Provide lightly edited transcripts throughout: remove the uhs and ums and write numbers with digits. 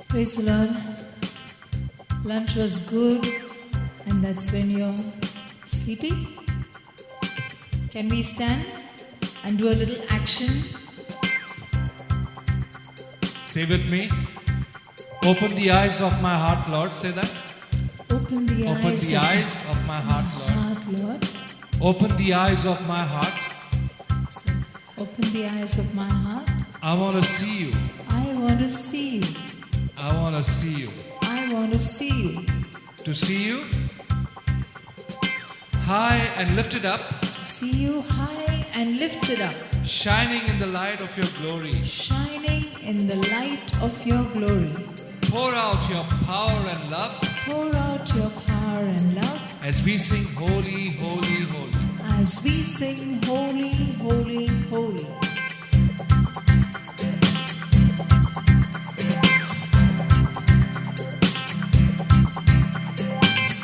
Praise the Lord. Lunch was good, and that's when you're sleepy. Can we stand and do a little action? Say with me. Open the eyes of my heart, Lord. Say that. Open the Open eyes the of eyes of my heart, my Lord. heart, Lord. Open the eyes of my heart. So, open the eyes of my heart. I want to see you. I want to see you. I want to see you. I want to see you. To see you high and lifted up, To see you high and lifted up, shining in the light of your glory. Shining in the light of your glory. Pour out your power and love Pour out your power and love as we sing, "Holy, holy, holy." As we sing, "Holy, holy, holy."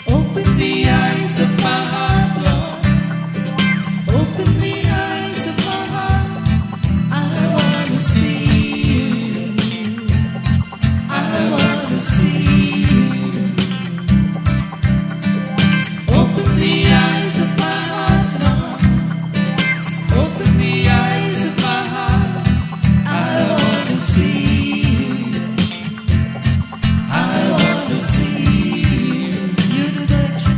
Open the eyes of my heart, Lord. Open the eyes of my heart. I want to see you. I want to see you. Open the eyes of my heart, Lord. Open the eyes of my heart. I want to see you. I want to see you. You do the action.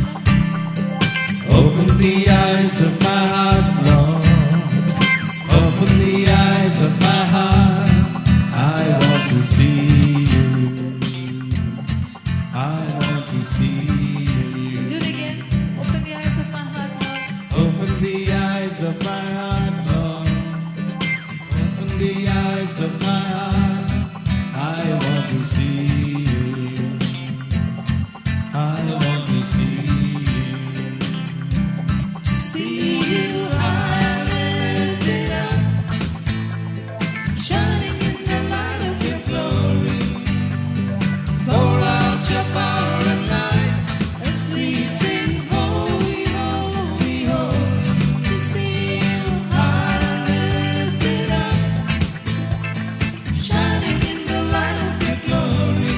Open the eyes of my heart, Lord. Open the eyes of my heart. I want to see you. I want to see you. Do it again. Open the eyes of my heart, Lord. Open the eyes of my heart, Lord. Open the eyes of my heart. I want to see you. I want to see you. To see you high lifted up, shining in the light of your glory. Pour out your power and light as we sing, "Holy, holy, holy." To see you high lifted up, shining in the light of your glory.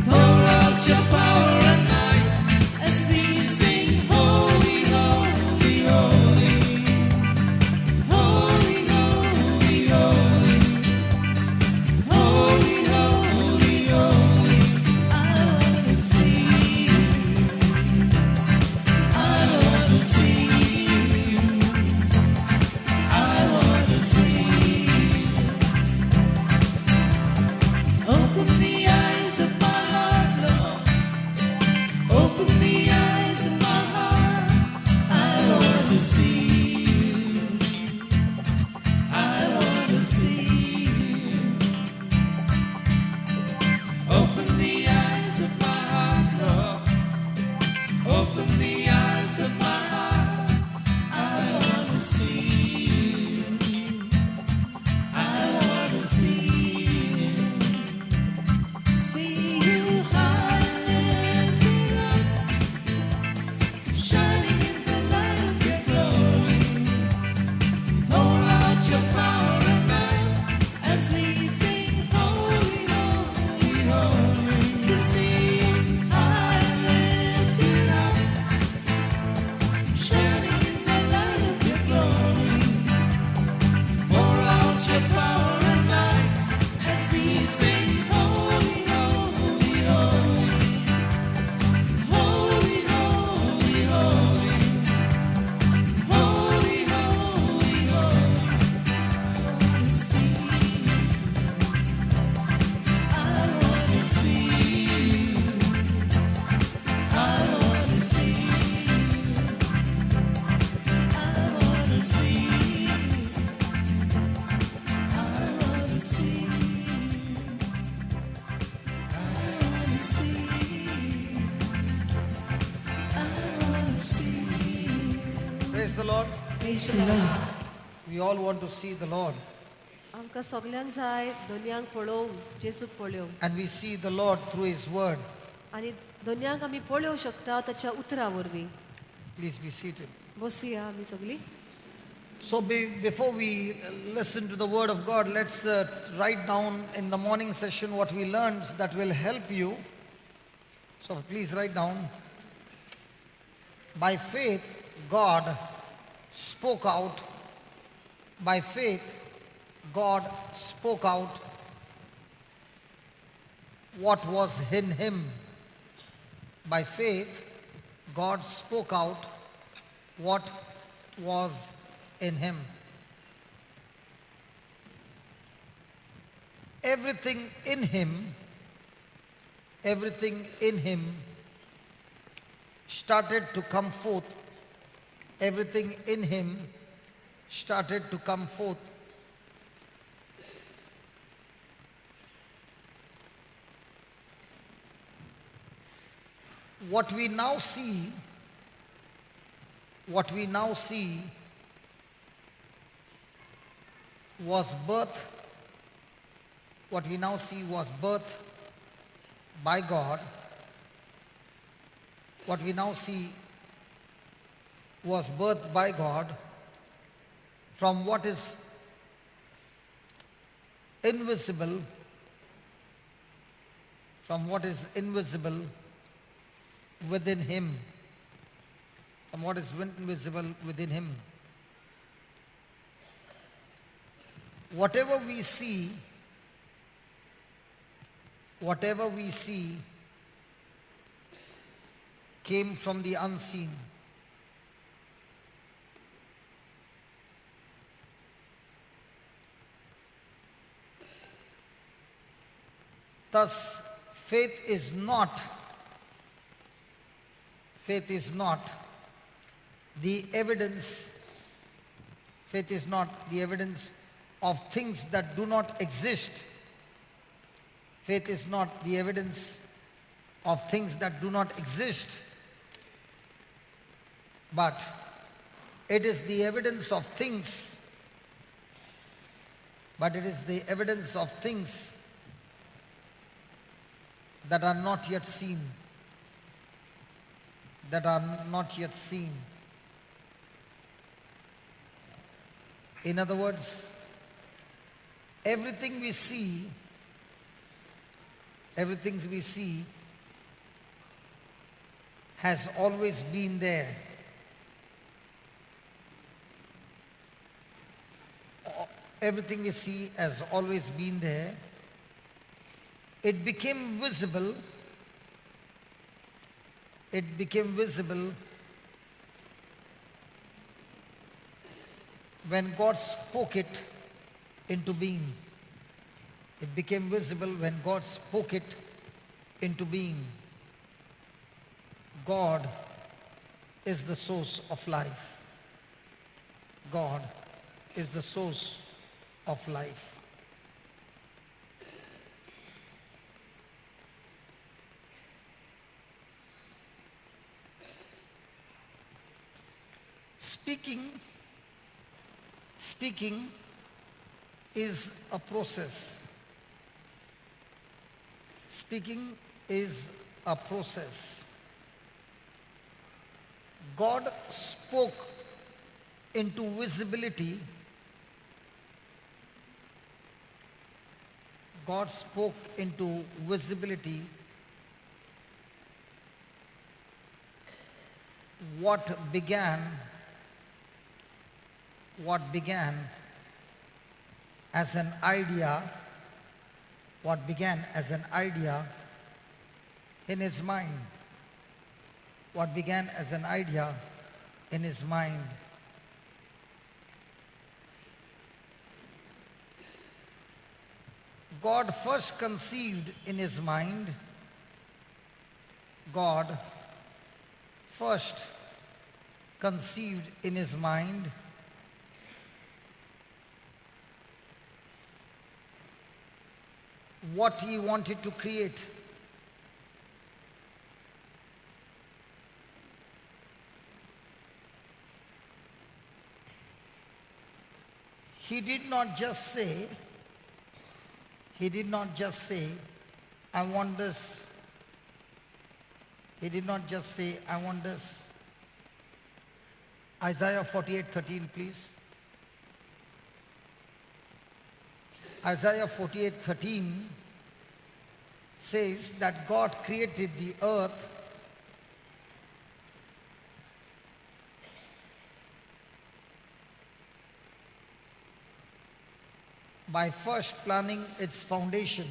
Pour out your power and might as we sing, "Holy, holy, holy. Holy, holy, holy. Holy, holy, holy." I want to see you. I want to see you. I want to see you. Open the eyes of my heart, Lord. Open the eyes of my heart. I want to see you. I want to see you. Open the eyes of my heart, Lord. Open the eyes of my heart. I want to see you. I want to see you. See you high and lifted up, shining in the light of your glory. Pour out your power and might as we sing, "Holy, holy, holy." To see you high and lifted up, shining in the light of your glory. Pour out your power and might as we sing, "Holy, holy, holy. Holy, holy, holy. Holy, holy, holy." See you. I want to see you. I want to see you. I want to see you. I want to see you. I want to see you. I want to see you. Praise the Lord. Praise the Lord. We all want to see the Lord. आमकां सगल्यांक जाय धनयांक पळोवंक, जेजूक पळोवंक. And we see the Lord through His Word. आनी धनयांक आमी पळोवंक शकता ताच्या उतरा वरवीं. Please be seated. बसुया आमी सगळीं. So before we listen to the word of God, let's write down in the morning session what we learned that will help you. So please write down. By faith, God spoke out. By faith, God spoke out what was in him. By faith, God spoke out what was in him. Everything in him, everything in him started to come forth. Everything in him started to come forth. What we now see, what we now see was birth, what we now see was birth by God. What we now see was birthed by God from what is invisible, from what is invisible within him, from what is invisible within him. Whatever we see, whatever we see came from the unseen. Thus, faith is not the evidence, faith is not the evidence of things that do not exist. Faith is not the evidence of things that do not exist, but it is the evidence of things, but it is the evidence of things that are not yet seen, that are not yet seen. In other words, everything we see, everything we see has always been there. Everything we see has always been there. It became visible. It became visible when God spoke it into being. It became visible when God spoke it into being. God is the source of life. God is the source of life. Speaking is a process. Speaking is a process. God spoke into visibility. God spoke into visibility what began as an idea, what began as an idea in his mind, what began as an idea in his mind. God first conceived in his mind, God first conceived in his mind what he wanted to create. He did not just say, he did not just say, I want this. He did not just say, I want this. Isaiah 48:13, please. Isaiah 48:13 says that God created the earth by first planning its foundation.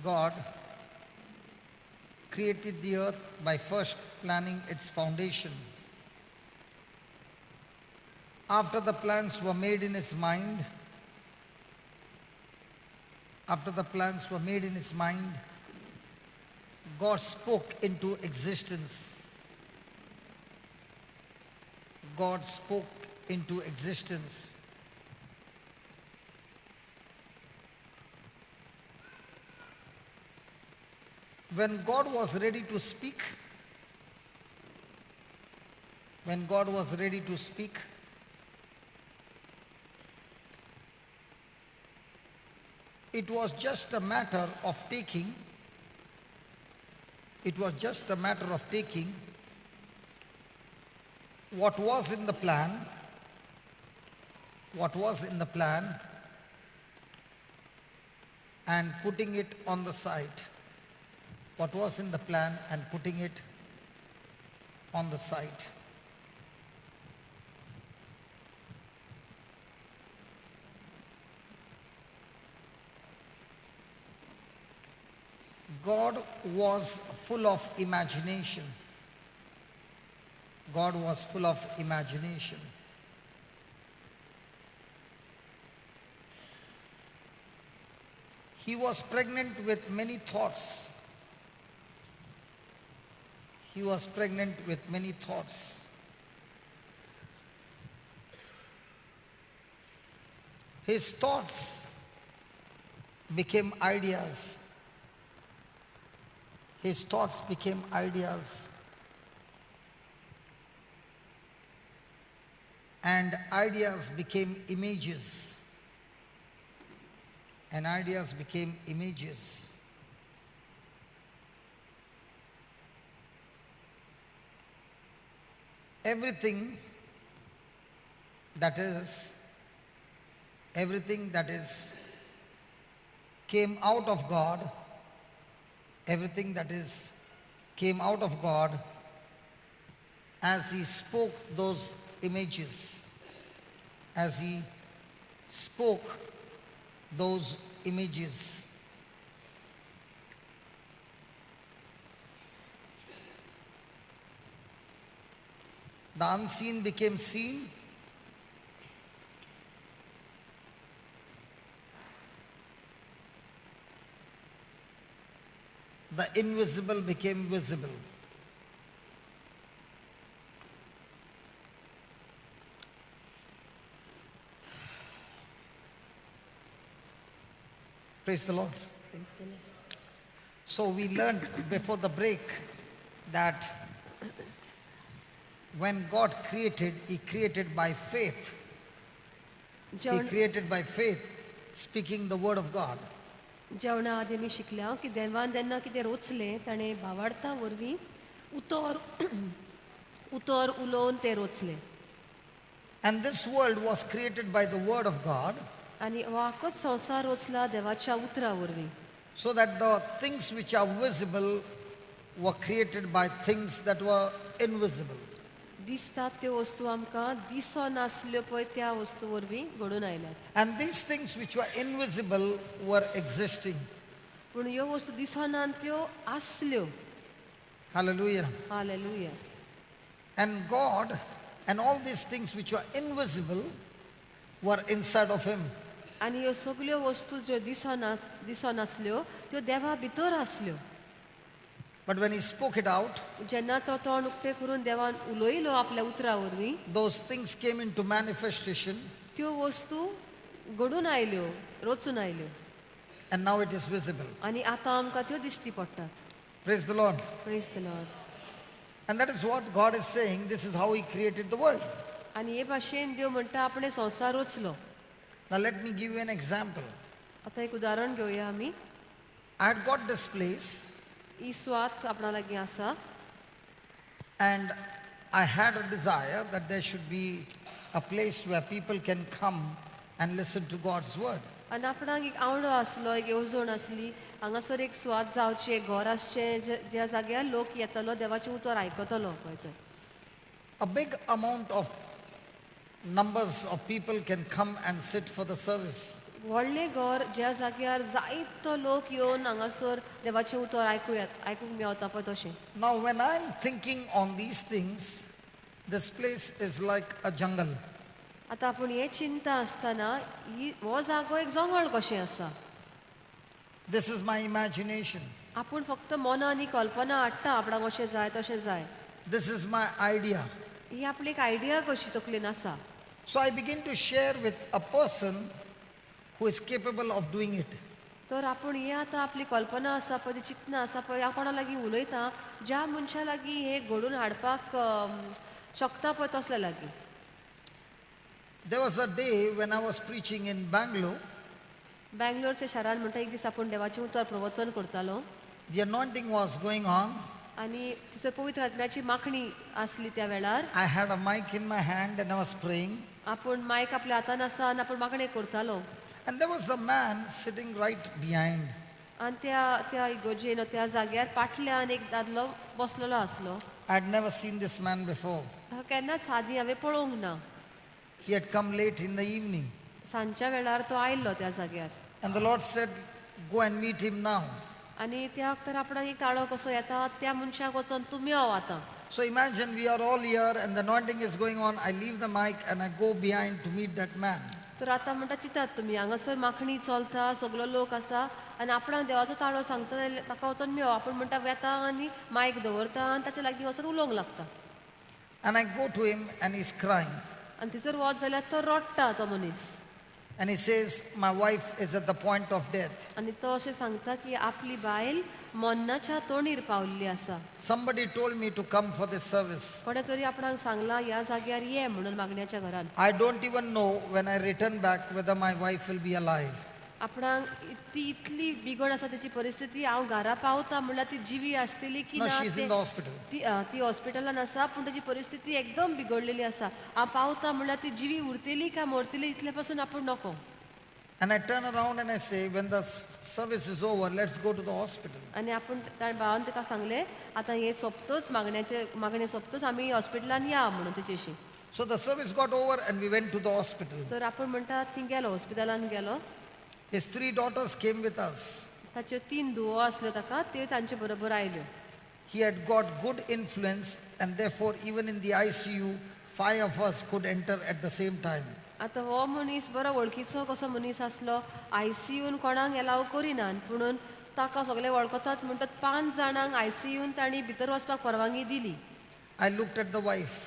God created the earth by first planning its foundation. After the plans were made in his mind, after the plans were made in his mind, God spoke into existence. God spoke into existence. When God was ready to speak, when God was ready to speak, it was just a matter of taking, it was just a matter of taking what was in the plan, what was in the plan, and putting it on the site. What was in the plan and putting it on the site. God was full of imagination. God was full of imagination. He was pregnant with many thoughts. He was pregnant with many thoughts. His thoughts became ideas. His thoughts became ideas. And ideas became images. And ideas became images. Everything that is, everything that is came out of God, everything that is came out of God as he spoke those images, as he spoke those images. The unseen became seen. The invisible became visible. Praise the Lord. Praise the Lord. So we learned before the break that when God created, He created by faith. He जेवण created by faith, speaking the word of God. जेवणा आदी आमी शिकल्या की देवान जेन्ना कितें रोचलें ताणें भावार्था वरवीं उतर उतर उलोवन तें रोचलें. And this world was created by the word of God, आनी हो आखोच संवसार रोचला देवाच्या उतरा वरवीं, so that the things which are visible were created by things that were invisible. दिसतात त्यो वस्तू आमकां दिसो नासल्यो पळय त्या वस्तू वरवीं घडून आयल्यात. And these things which were invisible were existing. पूण ह्यो वस्तू दिसना त्यो आसल्यो. Hallelujah. Hallelujah. And God and all these things which were invisible were inside of him. आनी ह्यो सगल्यो वस्तू ज्यो दिसनासल्यो त्यो देवा भितर आसल्यो. But when he spoke it out, जेन्ना तो तोंड उक्तें करून देवान उलयलो आपल्या उतरा वरवीं, those things came into manifestation, त्यो वस्तू घडून आयल्यो, रचून आयल्यो. and now it is visible. आनी आतां आमकां त्यो दिश्टी पडटात. Praise the Lord. Praise the Lord. And that is what God is saying. This is how he created the world. आनी हे भाशेन देव म्हणटा आपणें संवसार रचलो. Now let me give you an example. आतां एक उदाहरण घेवया आमी. I had got this place, ही सुवात आपणा लागीं आसा. and I had a desire that there should be a place where people can come and listen to God's word. आनी आपणाक एक आवडो आसलो, एक येवजण आसली, हांगासर एक सुवात जावची, एक घर आसचें ज्या जाग्यार लोक येतलो, देवाचें उतर आयकतलो पळय थंय. A big amount of numbers of people can come and sit for the service. व्हडलें घर ज्या जाग्यार जायतो लोक येवन हांगासर देवाचें उतर आयकूंक मेवता पळय तशें. Now, when I'm thinking on these things, this place is like a jungle. आतां आपूण हें चिंता आसतना ही हो जागो एक जंगल कशें आसा. This is my imagination. आपूण फक्त मनान ही कल्पना हाडटा आपणाक अशें जाय तशें जाय. This is my idea. ही आपली एक आयडिया कशी तकलेन आसा. So I begin to share with a person who is capable of doing it. तर आपूण हें आतां आपली कल्पना आसा पळय, ती चिंतना आसा पळय, हांव कोणा लागीं उलयता ज्या मनशा लागीं हें घडोवन हाडपाक शकता पळय तसल्या लागीं. There was a day when I was preaching in Bangalore. बँगलोरच्या शारान म्हणटा एक दीस आपूण देवाचें उतर प्रवचन करतालो. The anointing was going on. आनी थंयसर पवित्र आत्म्याची माखणी आसली त्या वेळार. I had a mic in my hand and I was praying. आपूण मायक आपल्या हातान आसा आनी आपूण मागणें करतालो. And there was a man sitting right behind. आनी त्या त्या इगोजेन त्या जाग्यार पाटल्यान एक दादलो बसलेलो आसलो. I had never seen this man before. ताका केन्नाच आदीं हांवें पळोवंक ना. He had come late in the evening. सांजच्या वेळार तो आयिल्लो त्या जाग्यार. And the Lord said, "Go and meet him now." आनी त्या वखतार आपणाक एक ताळो कसो येता, त्या मनशाक वचोन तूं मेव आतां. So imagine we are all here and the anointing is going on. I leave the mic and I go behind to meet that man. तर आतां म्हणटा चिंतात तुमी हांगासर माखणी चलता, सगलो लोक आसा आनी आपणाक देवाचो ताळो सांगता जाल्यार ताका वचोन मेव. आपूण म्हणटा वेता आनी मायक दवरता आनी ताच्या लागीं वचोन उलोवंक लागता. And I go to him and he's crying. आनी थंयसर वच जाल्यार तो रडटा तो मनीस. And he says, "My wife is at the point of death." आनी तो अशें सांगता की आपली बायल मरणाच्या तोंडीर पावल्ली आसा. "Somebody told me to come for this service. कोणें तरी आपणाक सांगलां ह्या जाग्यार ये म्हणून मागण्याच्या घरान. I don't even know when I return back whether my wife will be alive." आपणाक ती इतली बिगड आसा तेची परिस्थिती, हांव घरा पावता म्हणल्यार ती जिवी आसतली की No, ना. she's in the hospital. ती ती हॉस्पिटलान आसा पूण ताची परिस्थिती एकदम बिगडलेली आसा. हांव पावता म्हणल्यार ती जिवी उरतली काय मरतली इतले पासून आपूण नको. And I turn around and I say, "When the service is over, let's go to the hospital." आनी आपूण भावान ताका सांगलें आतां हें सोंपतच मागण्याचें मागणें सोंपतच आमी हॉस्पिटलान या म्हणून तेचेशी. So the service got over and we went to the hospital. तर आपूण म्हणटा थंय गेलो, हॉस्पिटलान गेलो. His three daughters came with us. ताच्यो तीन धुवो आसल्यो ताका, त्यो तांचे बरोबर आयल्यो. He had got good influence, and therefore, even in the ICU, five of us could enter at the same time. आतां हो मनीस बरो वळखीचो कसो मनीस आसलो. आयसीयून कोणाक एलाव करिनात पुणून ताका सगळे वळखतात म्हणटच 5 जाणांक आयसीयून तांणी भितर वचपाक परवानगी दिली. I looked at the wife.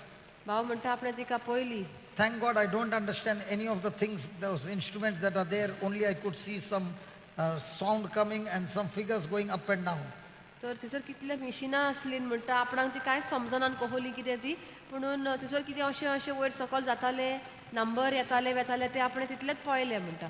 भाव म्हणटा आपणें तिका पळयली. Thank God I don't understand any of the things, those instruments that are there. Only I could see some sound coming and some figures going up and down. तर थंयसर कितले मिशिनां आसलीं म्हणटा आपणाक ती कांयच समजना कहली कितें ती, पुणून थंयसर कितें अशें अशें वयर सकयल जाताले, नंबर येताले वेताले, ते आपणें तितलेंच पळयलें म्हणटा.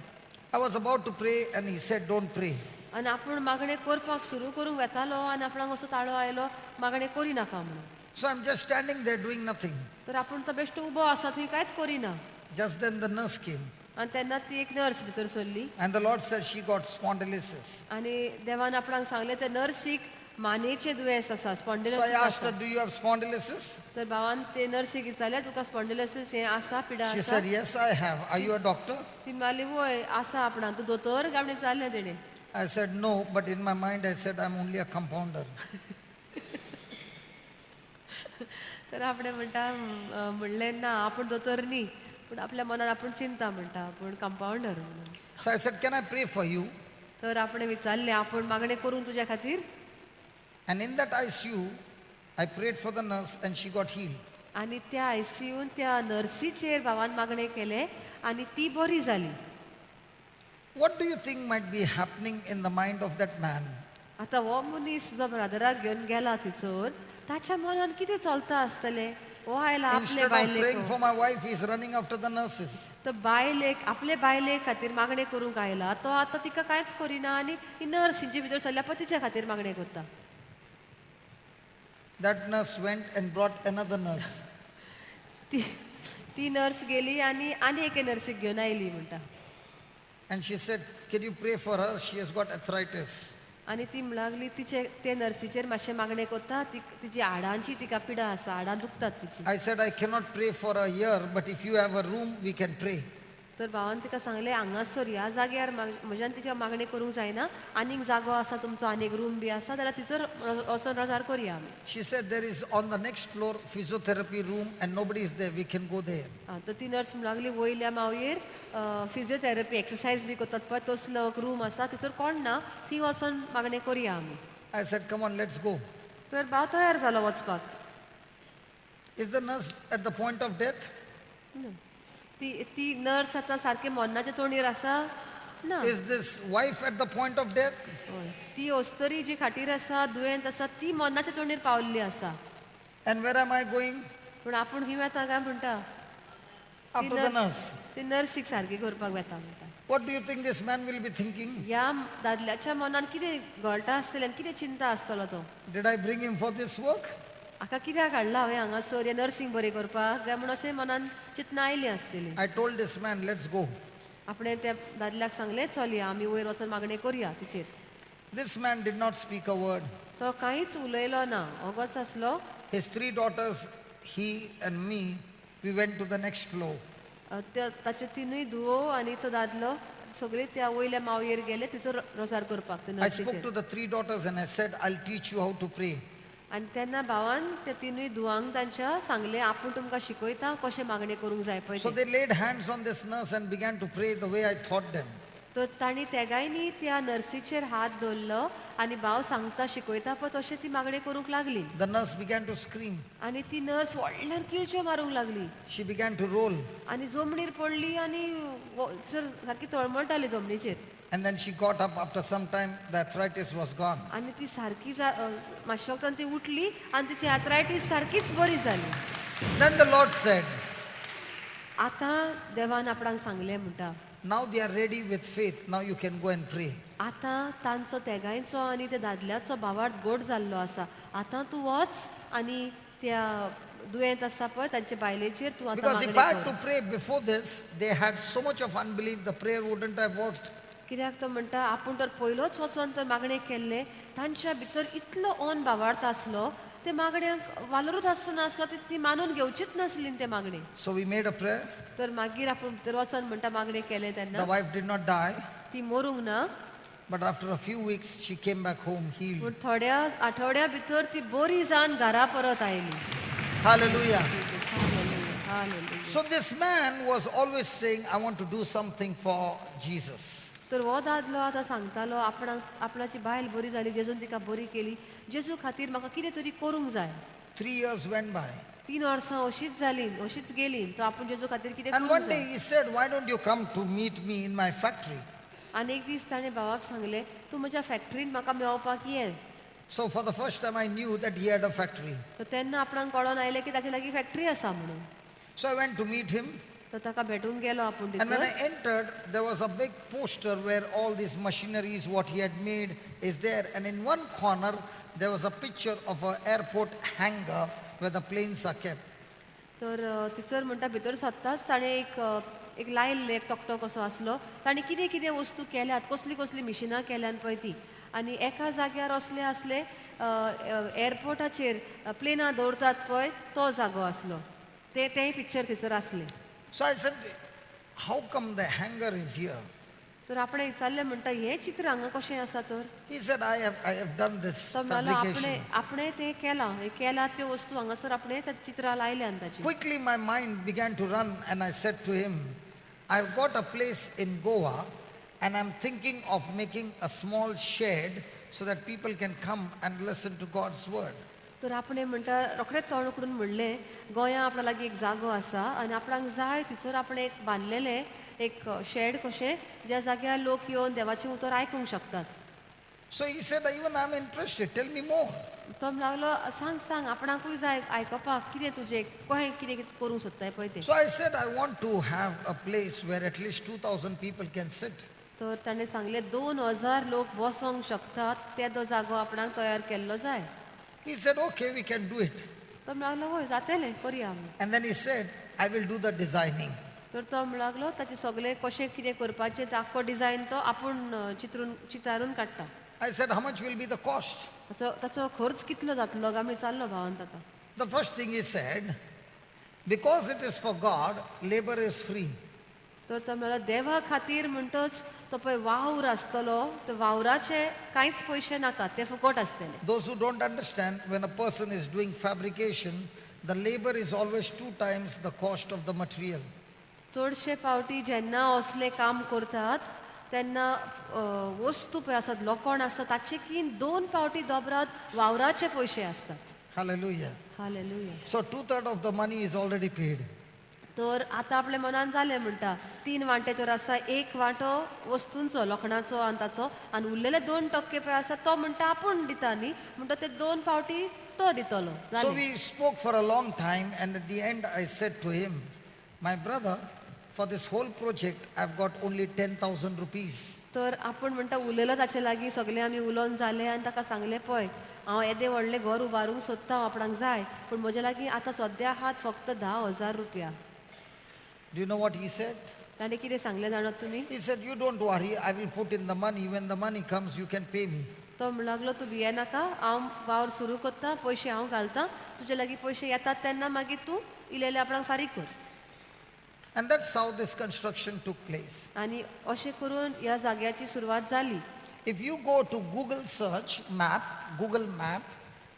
I was about to pray and he said, "Don't pray." आनी आपूण मागणें करपाक सुरू करूंक वेतालो आनी आपणाक असो ताळो आयलो मागणें करिनाका म्हणून. So I'm just standing there doing nothing. तर आपूण तो बेश्टो उबो आसा थंय कांयच करिना. Just then the nurse came आनी तेन्ना ती एक नर्स भितर सरली. and the Lord said she got spondylosis. आनी देवान आपणाक सांगलें ते नर्सीक मानेचें दुयेंस आसा, So I spondylosis asked आसा. her, "Do you have spondylosis?" तर भावान ते नर्सीक विचारलें तुका स्पॉन्डिलोसीस हें आसा, पिडा She आसा? said, "Yes, I have. Are you a doctor?" ती म्हणाली वय आसा आपणाक, तूं दोतोर काय म्हणून विचारलें तेणें. I said, "No," but in my mind I said, "I'm only a compounder." तर आपणें म्हणटा म्हणलें ना आपूण दोतोर न्ही, पूण आपल्या मनान आपूण चिंता म्हणटा आपूण कंपावंडर म्हणून. So I said, "Can I pray for you?" तर आपणें विचारलें आपूण मागणें करूं तुज्या खातीर. And in that ICU, I prayed for the nurse and she got healed. आनी त्या आयसीयून त्या नर्सीचेर भावान मागणें केलें आनी ती बरी जाली. What do you think might be happening in the mind of that man? आतां हो मनीस जो ब्रदराक घेवन गेला थंयसर ताच्या मनान कितें चलता आसतलें? हो आयला आपले Instead of बायलेक praying for my wife, he's running after the nurses. तो बायलेक आपले बायले खातीर मागणें करूंक आयला, तो आतां तिका कांयच करिना आनी ही नर्स हिंचे भितर सरल्या पळय तिच्या खातीर मागणें करता. That nurse went and brought another nurse. ती ती नर्स गेली आनी आनी एके नर्सीक घेवन आयली म्हणटा. And she said, "Can you pray for her? She has got arthritis." आनी ती म्हणूंक लागली तिचे ते नर्सीचेर मातशें मागणें करता ती तिची हाडांची तिका पिडा आसा हाडां दुखतात तिची. I said, "I cannot pray for her here, but if you have a room, we can pray." तर भावान तिका सांगलें हांगासर ह्या जाग्यार म्हज्यान तिच्या मागणें करूंक जायना आनीक जागो आसा तुमचो आनीक रूम बी आसा जाल्यार तिचोर वचोन रोजार करया आमी. She said, "There is on the next floor physiotherapy room and nobody is there. We can go there." आं, तर ती नर्स म्हणूंक लागली वयल्या मावयेर फिजियोथेरपी एक्सरसायज बी करतात पळय तसलो एक रूम आसा थंयसर कोण ना थंय वचोन मागणें करया आमी. I said, "Come on, let's go." तर भाव तयार जालो वचपाक. Is the nurse at the point of death? ती ती नर्स आतां सारकें मरणाच्या तोंडीर आसा ना. Is this wife at the point of death? हय. ती अस्तरी जी खाटीर आसा दुयेंत आसा ती मरणाच्या तोंडीर पावल्ली आसा. And where am I going? पूण आपूण खंय वता काय म्हणटा ती After the nurse. ती नर्सीक सारकी करपाक वता म्हणटा. What do you think this man will be thinking? ह्या दादल्याच्या मनान कितें घोळटा आसतलें आनी कितें चिंता आसतलो तो. Did I bring him for this work? हाका कित्याक हाडला हांवें हांगासर हें नर्सींग बरें करपाक काय म्हूण अशें मनान चिंतना आयलीं आसतलीं. I told this man, "Let's go." आपणें त्या दादल्याक सांगलें चलया आमी वयर वचून मागणें करया तिचेर. This man did not speak a word. तो कांयच उलयलो ना ओगोच आसलो. His three daughters, he and me, we went to the next floor. ताच्यो तिनूय धुवो आनी तो दादलो सगळीं त्या वयल्या मावयेर गेले तिचो रोजार करपाक ते I spoke नर्सीचेर. To the three daughters and I said, "I'll teach you how to pray." आनी तेन्ना भावान त्या तिनूय धुवांक तांच्या सांगलें आपूण तुमकां शिकयता कशें मागणें करूंक जाय पळय So तें. they laid hands on this nurse and began to pray the way I taught them. तर तांणी तेगांयनी त्या नर्सीचेर हात दवरलो आनी भाव सांगता शिकयता पळय तशें ती मागणें करूंक लागली. The nurse began to scream. आनी ती नर्स व्हडल्यान किळच्यो मारूंक लागली. She began to roll. आनी जमनीर पडली आनी सर सारकी तळमळटाली जमनीचेर. And then she got up after some time, the arthritis was gone. आनी ती सारकी मातशे वखदान ती उठली आनी तिची आर्थरायटीस सारकीच बरी जाली. Then the Lord said, आतां देवान आपणाक सांगलें म्हणटा, "Now they are ready with faith. Now you can go and pray." आतां तांचो तेगांयचो आनी त्या दादल्याचो भावार्थ गोड जाल्लो आसा आतां तूं वच आनी त्या दुयेंत आसा पळय तांचे बायलेचेर तूं आतां Because if I मागणें had कर. to pray before this, they had so much of unbelief, the prayer wouldn't have worked. कित्याक तो म्हणटा आपूण तर पयलोच वचोन तर मागणें केल्लें तांच्या भितर इतलो ऑन भावार्थ आसलो ते मागण्यांक वालोरूच आसचो नासलो ती ती मानून घेवचीच नासली ते मागणें. So we made a prayer. तर मागीर आपूण भितर वचोन म्हणटा मागणें केलें The तेन्ना wife did not die, ती मरूंक ना. but after a few weeks, she came back home healed. पूण थोड्या आठवड्या भितर ती बरी जावन घरा परत आयली. Hallelujah. Hallelujah, hallelujah. So this man was always saying, "I want to do something for Jesus." तर हो दादलो आतां सांगतालो आपणाक आपणाची बायल बरी जाली जेजून तिका बरी केली जेजू खातीर म्हाका कितें तरी करूंक जाय. 3 years went by. 3 वर्सां अशीच जालीं अशीच गेलीं तो आपूण जेजू खातीर कितें And करूंक one day जाय. he said, "Why don't you come to meet me in my factory?" आनी एक दीस ताणें भावाक सांगलें तूं म्हज्या फॅक्टरीन म्हाका मेळोवपाक ये. So for the first time, I knew that he had a factory. तर तेन्ना आपणाक कळोन आयलें की ताचे लागीं फॅक्टरी आसा म्हणून. So I went to meet him. तर ताका भेटूंक गेलो आपूण And when थंयसर. I entered, there was a big poster where all these machineries, what he had made, is there. And in one corner, there was a picture of an airport hangar where the planes are kept. तर थंयसर म्हणटा भितर सरताच ताणें एक लायिल्लें एक तकटो कसो आसलो ताणें कितें कितें वस्तू केल्यात कसलीं कसलीं मिशिनां केल्यांत पळय ती आनी एका जाग्यार असले आसले एअरपोर्टाचेर प्लेनां दवरतात पळय तो जागो आसलो ते तेंय पिक्चर थंयसर आसलें. So I said, "How come the hangar is here?" तर आपणें विचारलें म्हणटा हें चित्र हांगा कशें आसा तर. He said, I have done this तो म्हणलो आपणें fabrication." आपणें तें केलां हें केलां त्यो वस्तू हांगासर आपणें त्या चित्रां लायल्यांत ताचीं. Quickly, my mind began to run, and I said to him, "I've got a place in Goa, and I'm thinking of making a small shed so that people can come and listen to God's word." तर आपणें म्हणटा रोखडेंच तोंड उकडून म्हणलें गोंया आपणा लागीं एक जागो आसा आनी आपणाक जाय थंयसर आपणें एक बांदलेलें एक शेड कशें ज्या जाग्यार लोक येवन देवाचें उतर आयकूंक शकतात. So he said, "Even I'm interested. Tell me more." तो म्हणूंक लागलो सांग सांग आपणाकूय जाय आयकपाक कितें तुजें कहें कितें कितें करूंक सोदताय पळय तें. So I said, "I want to have a place where at least 2,000 people can sit." तर ताणें सांगलें 2000 लोक बसोंक शकतात तेदो जागो आपणाक तयार केल्लो जाय. He said, "Okay, we can do it." तो म्हणूंक लागलो हय जातलें करया आमी. And then he said, "I will do the designing." तर तो म्हणूंक लागलो ताचे सगळे कशें कितें करपाचें तें आख्खो डिजायन तो आपूण चित्रून चितारून काडटा. I said, how much will be the cost? ताचो ताचो खर्च कितलो जातलो काय विचारलो भावान ताका. The first thing he said, because it is for God, labor is free. तर तो म्हणलो देवा खातीर म्हणटच तो पळय वावर आसतलो ते वावराचे कांयच पयशे नाका ते फुकट आसतले. Those who don't understand, when a person is doing fabrication, the labor is always 2 times the cost of the material. चडशे पावटी जेन्ना असलें काम करतात तेन्ना वस्तू पळय आसात लोखण आसता ताचे कीन 2 पावटी दोबरात वावराचे पयशे आसतात. Hallelujah. Hallelujah. So 2/3 of the money is already paid. तर आतां आपल्या मनान जालें म्हणटा 3 वांटे तर आसा, 1 वांटो वस्तूंचो लोखणाचो आनी ताचो आनी उरलेले 2% पळय आसा तो म्हणटा आपूण दिता न्ही म्हणटा ते 2 पावटी तो दितलो. So जालें. we spoke for a long time, and at the end I said to him, my brother, for this whole project I've got only 10,000 rupees. तर आपूण म्हणटा उलयलो ताचे लागीं सगळें आमी उलोवन जालें आनी ताका सांगलें पळय हांव येदें व्हडलें घर उबारूंक सोदता हांव आपणाक जाय पूण म्हज्या लागीं आतां सद्या आहात फक्त 10,000 रुपया. Do you know what he said? ताणें कितें सांगलें जाणात तुमी? He said, you don't worry, I will put in the money. When the money comes, you can pay me. तो म्हणूंक लागलो तूं भियेनाका हांव वावर सुरू करता पयशे हांव घालता तुजे लागीं पयशे येतात तेन्ना मागीर तूं इल्लें आपणाक फारीक कर. And that's how this construction took place. आनी अशें करून ह्या जाग्याची सुरवात जाली. If you go to Google search map, Google map,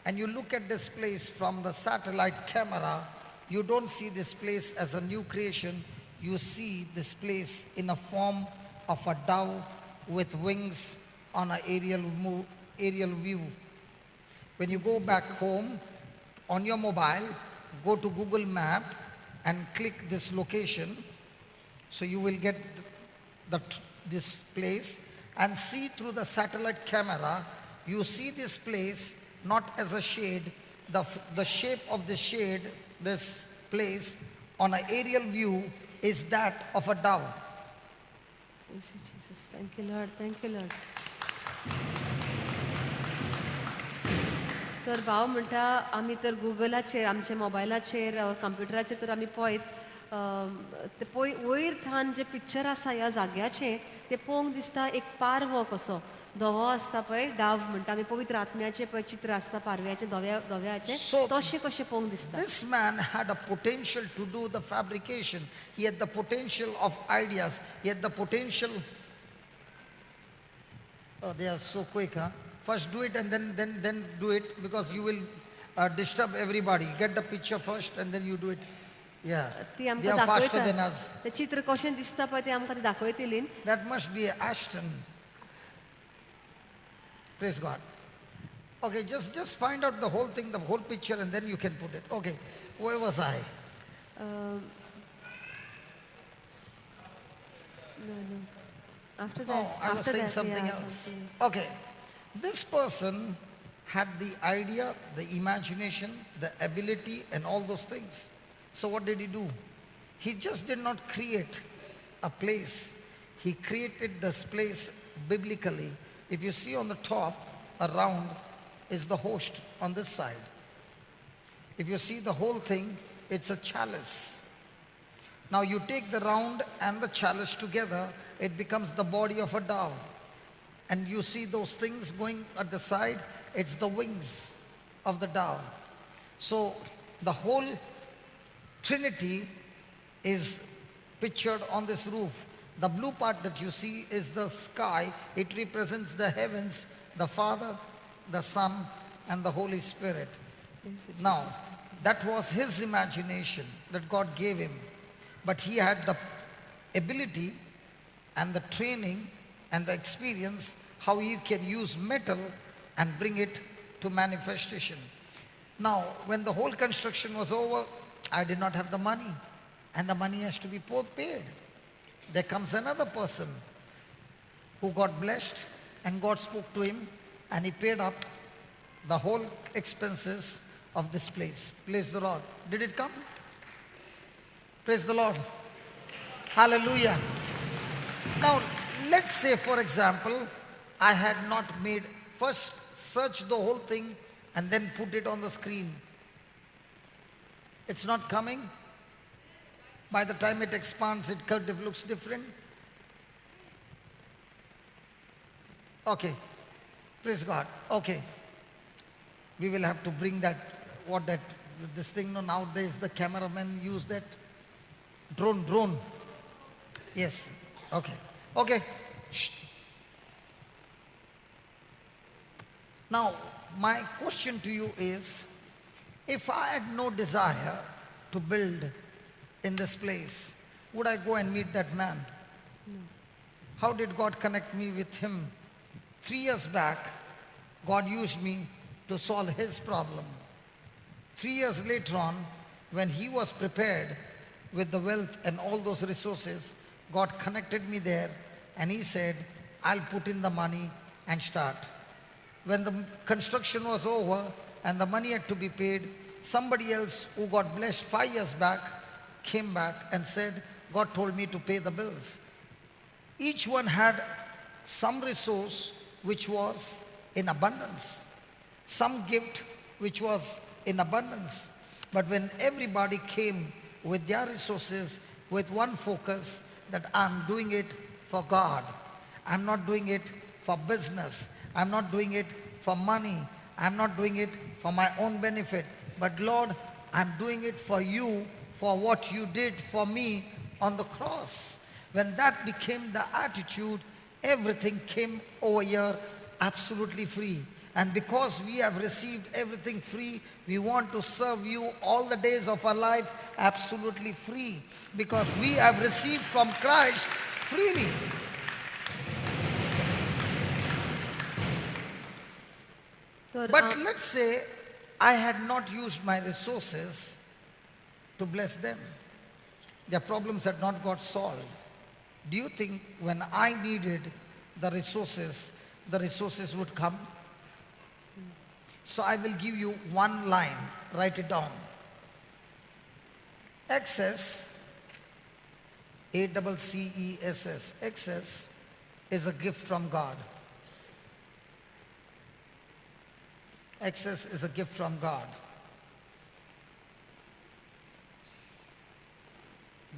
and you look at this place from the satellite camera, you don't see this place as a new creation. You see this place in a form of a dove with wings on an aerial view. When you go back home on your mobile, go to Google Map and click this location. So you will get this place and see through the satellite camera. You see this place not as a shade, the shape of the shade, this place on an aerial view is that of a dove. Thank you, Jesus. Thank you, Lord. Thank you, Lord. तर भाव म्हणटा आमी तर गुगलाचेर आमच्या मोबायलाचेर कंप्युटराचेर तर आमी पळयत ते पळय वयर थान जें पिक्चर आसा ह्या जाग्याचें तें पळोवंक दिसता एक पारवो कसो धवो आसता पळय डाव म्हणटा आमी पवित्र आत्म्याचें पळय चित्र आसता पारव्याचें धव्या धव्याचें तशें कशें पळोवंक दिसता. This man had a potential to do the fabrication. He had the potential of ideas. He had the potential. Oh, they are so quick, huh? First do it and then do it, because you will disturb everybody. Get the picture first and then you do it. Yeah. ती They आमकां are faster than दाखयता us. तें चित्र कशें दिसता पळय तें आमकां तें दाखयतली. That must be Ashton. Praise God. Okay, just find out the whole thing, the whole picture, and then you can put it. Okay, where was I? No, no. After No, that, I was after saying that, something yeah, else. something. Okay, this person had the idea, the imagination, the ability, and all those things. So what did he do? He just did not create a place. He created this place biblically. If you see on the top, a round is the host on this side. If you see the whole thing, it's a chalice. Now you take the round and the chalice together, it becomes the body of a dove. And you see those things going at the side, it's the wings of the dove. So the whole Trinity is pictured on this roof. The blue part that you see is the sky. It represents the heavens, the Father, the Son, and the Holy Spirit. Now, that was his imagination that God gave him. But he had the ability and the training and the experience how he can use metal and bring it to manifestation. Now, when the whole construction was over, I did not have the money, and the money has to be paid. There comes another person who got blessed, and God spoke to him, and he paid up the whole expenses of this place. Praise the Lord. Did it come? Praise the Lord. Hallelujah. Now, let's say, for example, I had not made, first search the whole thing and then put it on the screen. It's not coming. By the time it expands, it kind of looks different. Okay. Praise God. Okay. We will have to bring that, what that, this thing, no, nowadays the cameramen use that drone. Yes. Okay. Okay. Shh. Now, my question to you is, if I had no desire to build in this place, would I go and meet that man? No. How did God connect me with him? 3 years back, God used me to solve his problem. 3 years later on, when he was prepared with the wealth and all those resources, God connected me there and he said, I'll put in the money and start. When the construction was over and the money had to be paid, somebody else who got blessed 5 years back came back and said, God told me to pay the bills. Each one had some resource which was in abundance, some gift which was in abundance. But when everybody came with their resources, with one focus, that I'm doing it for God, I'm not doing it for business, I'm not doing it for money, I'm not doing it for my own benefit, but Lord, I'm doing it for you, for what you did for me on the cross. When that became the attitude, everything came over here absolutely free. And because we have received everything free, we want to serve you all the days of our life absolutely free, because we have received from Christ freely. तर But let's say I had not used my resources to bless them. Their problems had not got solved. Do you think when I needed the resources would come? So I will give you one line. Write it down. Access, A-C-C-E-S-S, access is a gift from God. Access is a gift from God.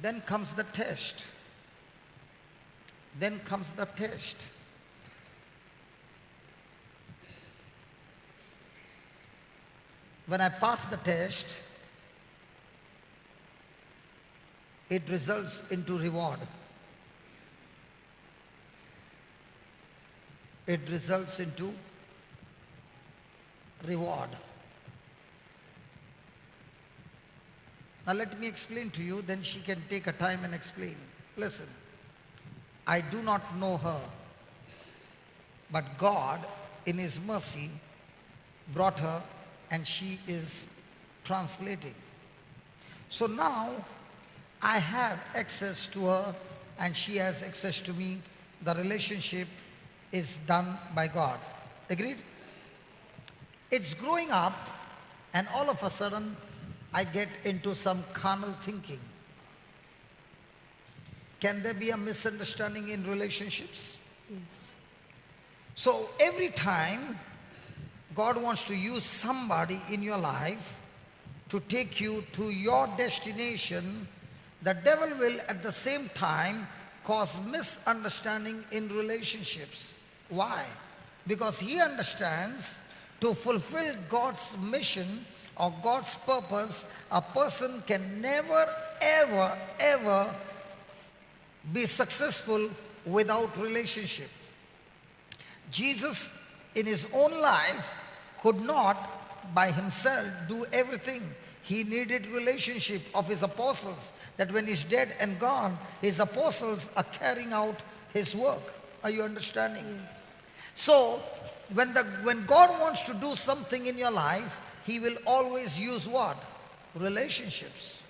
Then comes the test. Then comes the test. When I pass the test, it results into reward. It results into reward. Now let me explain to you, then she can take a time and explain. Listen, I do not know her, but God in His mercy brought her and she is translating. So now I have access to her and she has access to me. The relationship is done by God. Agreed? It's growing up and all of a sudden I get into some carnal thinking. Can there be a misunderstanding in relationships? Yes. So every time God wants to use somebody in your life to take you to your destination, the devil will at the same time cause misunderstanding in relationships. Why? Because he understands to fulfill God's mission or God's purpose, a person can never, ever, ever be successful without relationship. Jesus in his own life could not by himself do everything. He needed relationship of his apostles, that when he's dead and gone, his apostles are carrying out his work. Are you understanding? Yes. So when God wants to do something in your life, he will always use what? Relationships.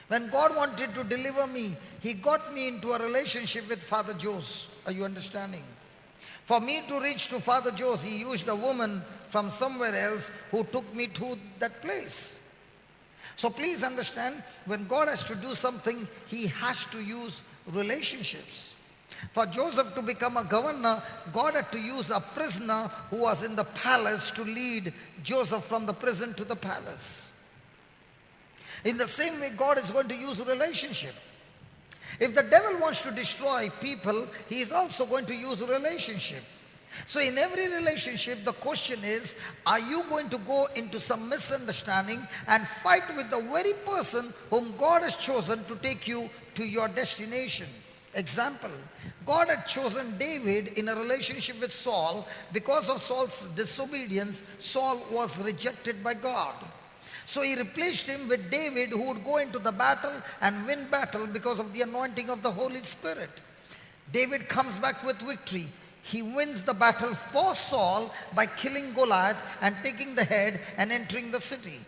When God wanted to deliver me, he got me into a relationship with Father Jose. Are you understanding? For me to reach to Father Jose, he used a woman from somewhere else who took me to that place. So please understand, when God has to do something, he has to use relationships. For Joseph to become a governor, God had to use a prisoner who was in the palace to lead Joseph from the prison to the palace. In the same way, God is going to use relationship. If the devil wants to destroy people, he is also going to use relationship. So in every relationship, the question is, are you going to go into some misunderstanding and fight with the very person whom God has chosen to take you to your destination? Example, God had chosen David in a relationship with Saul. Because of Saul's disobedience, Saul was rejected by God. So he replaced him with David, who would go into the battle and win battle because of the anointing of the Holy Spirit. David comes back with victory. He wins the battle for Saul by killing Goliath and taking the head and entering the city.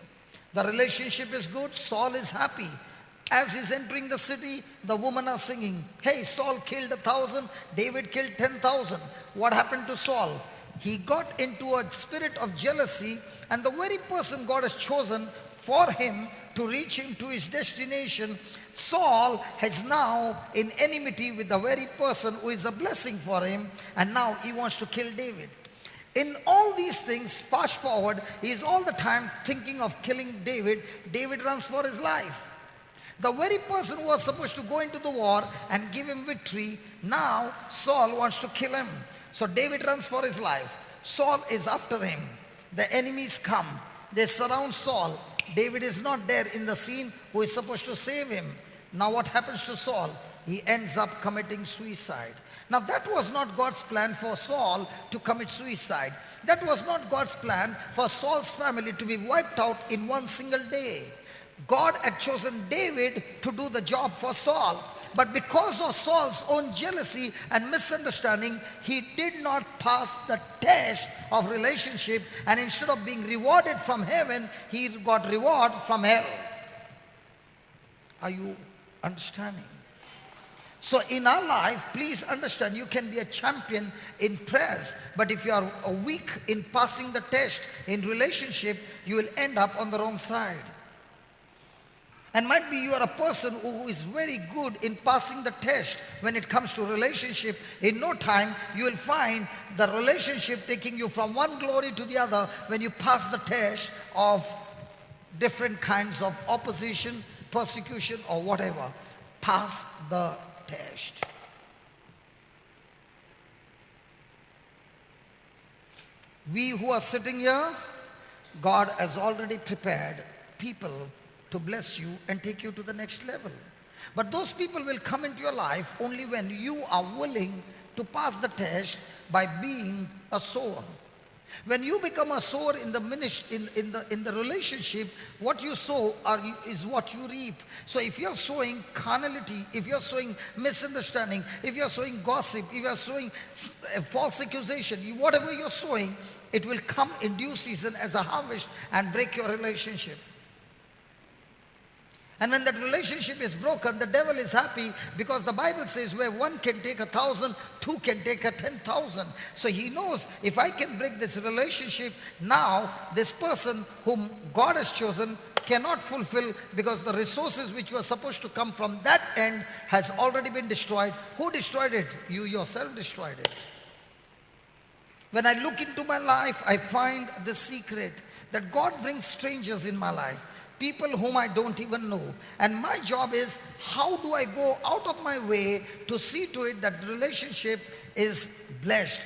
The relationship is good. Saul is happy. As he's entering the city, the women are singing, hey, Saul killed 1,000, David killed 10,000. What happened to Saul? He got into a spirit of jealousy, and the very person God has chosen for him to reach him to his destination, Saul is now in enmity with the very person who is a blessing for him, and now he wants to kill David. In all these things, fast forward, he is all the time thinking of killing David. David runs for his life. The very person who was supposed to go into the war and give him victory, now Saul wants to kill him. So David runs for his life. Saul is after him. The enemies come. They surround Saul. David is not there in the scene who is supposed to save him. Now what happens to Saul? He ends up committing suicide. Now that was not God's plan for Saul to commit suicide. That was not God's plan for Saul's family to be wiped out in one single day. God had chosen David to do the job for Saul. But because of Saul's own jealousy and misunderstanding, he did not pass the test of relationship, and instead of being rewarded from heaven, he got reward from hell. Are you understanding? So in our life, please understand, you can be a champion in prayers, but if you are weak in passing the test in relationship, you will end up on the wrong side. And might be you are a person who is very good in passing the test when it comes to relationship. In no time, you will find the relationship taking you from one glory to the other when you pass the test of different kinds of opposition, persecution, or whatever. Pass the test. We who are sitting here, God has already prepared people to bless you and take you to the next level. But those people will come into your life only when you are willing to pass the test by being a sower. When you become a sower in the ministry, in the relationship, what you sow is what you reap. So if you're sowing carnality, if you're sowing misunderstanding, if you're sowing gossip, if you're sowing false accusation, whatever you're sowing, it will come in due season as a harvest and break your relationship. And when that relationship is broken, the devil is happy, because the Bible says where one can take 1,000, two can take 10,000. So he knows, if I can break this relationship, now this person whom God has chosen cannot fulfill, because the resources which were supposed to come from that end has already been destroyed. Who destroyed it? You yourself destroyed it. When I look into my life, I find the secret that God brings strangers in my life, people whom I don't even know. And my job is, how do I go out of my way to see to it that the relationship is blessed?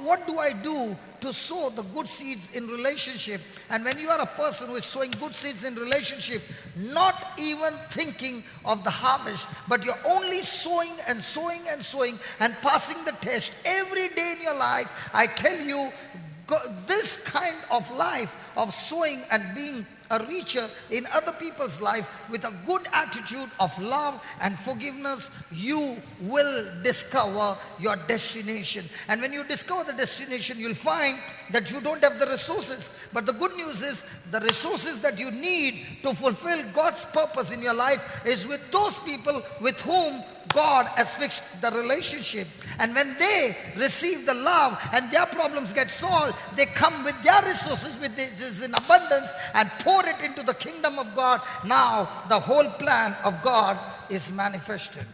What do I do to sow the good seeds in relationship? And when you are a person who is sowing good seeds in relationship, not even thinking of the harvest, but you're only sowing and sowing and sowing and passing the test every day in your life, I tell you, this kind of life of sowing and being a reacher in other people's life with a good attitude of love and forgiveness, you will discover your destination. And when you discover the destination, you'll find that you don't have the resources. But the good news is, the resources that you need to fulfill God's purpose in your life is with those people with whom God has fixed the relationship. And when they receive the love and their problems get solved, they come with their resources, which is in abundance, and pour it into the kingdom of God. Now the whole plan of God is manifested.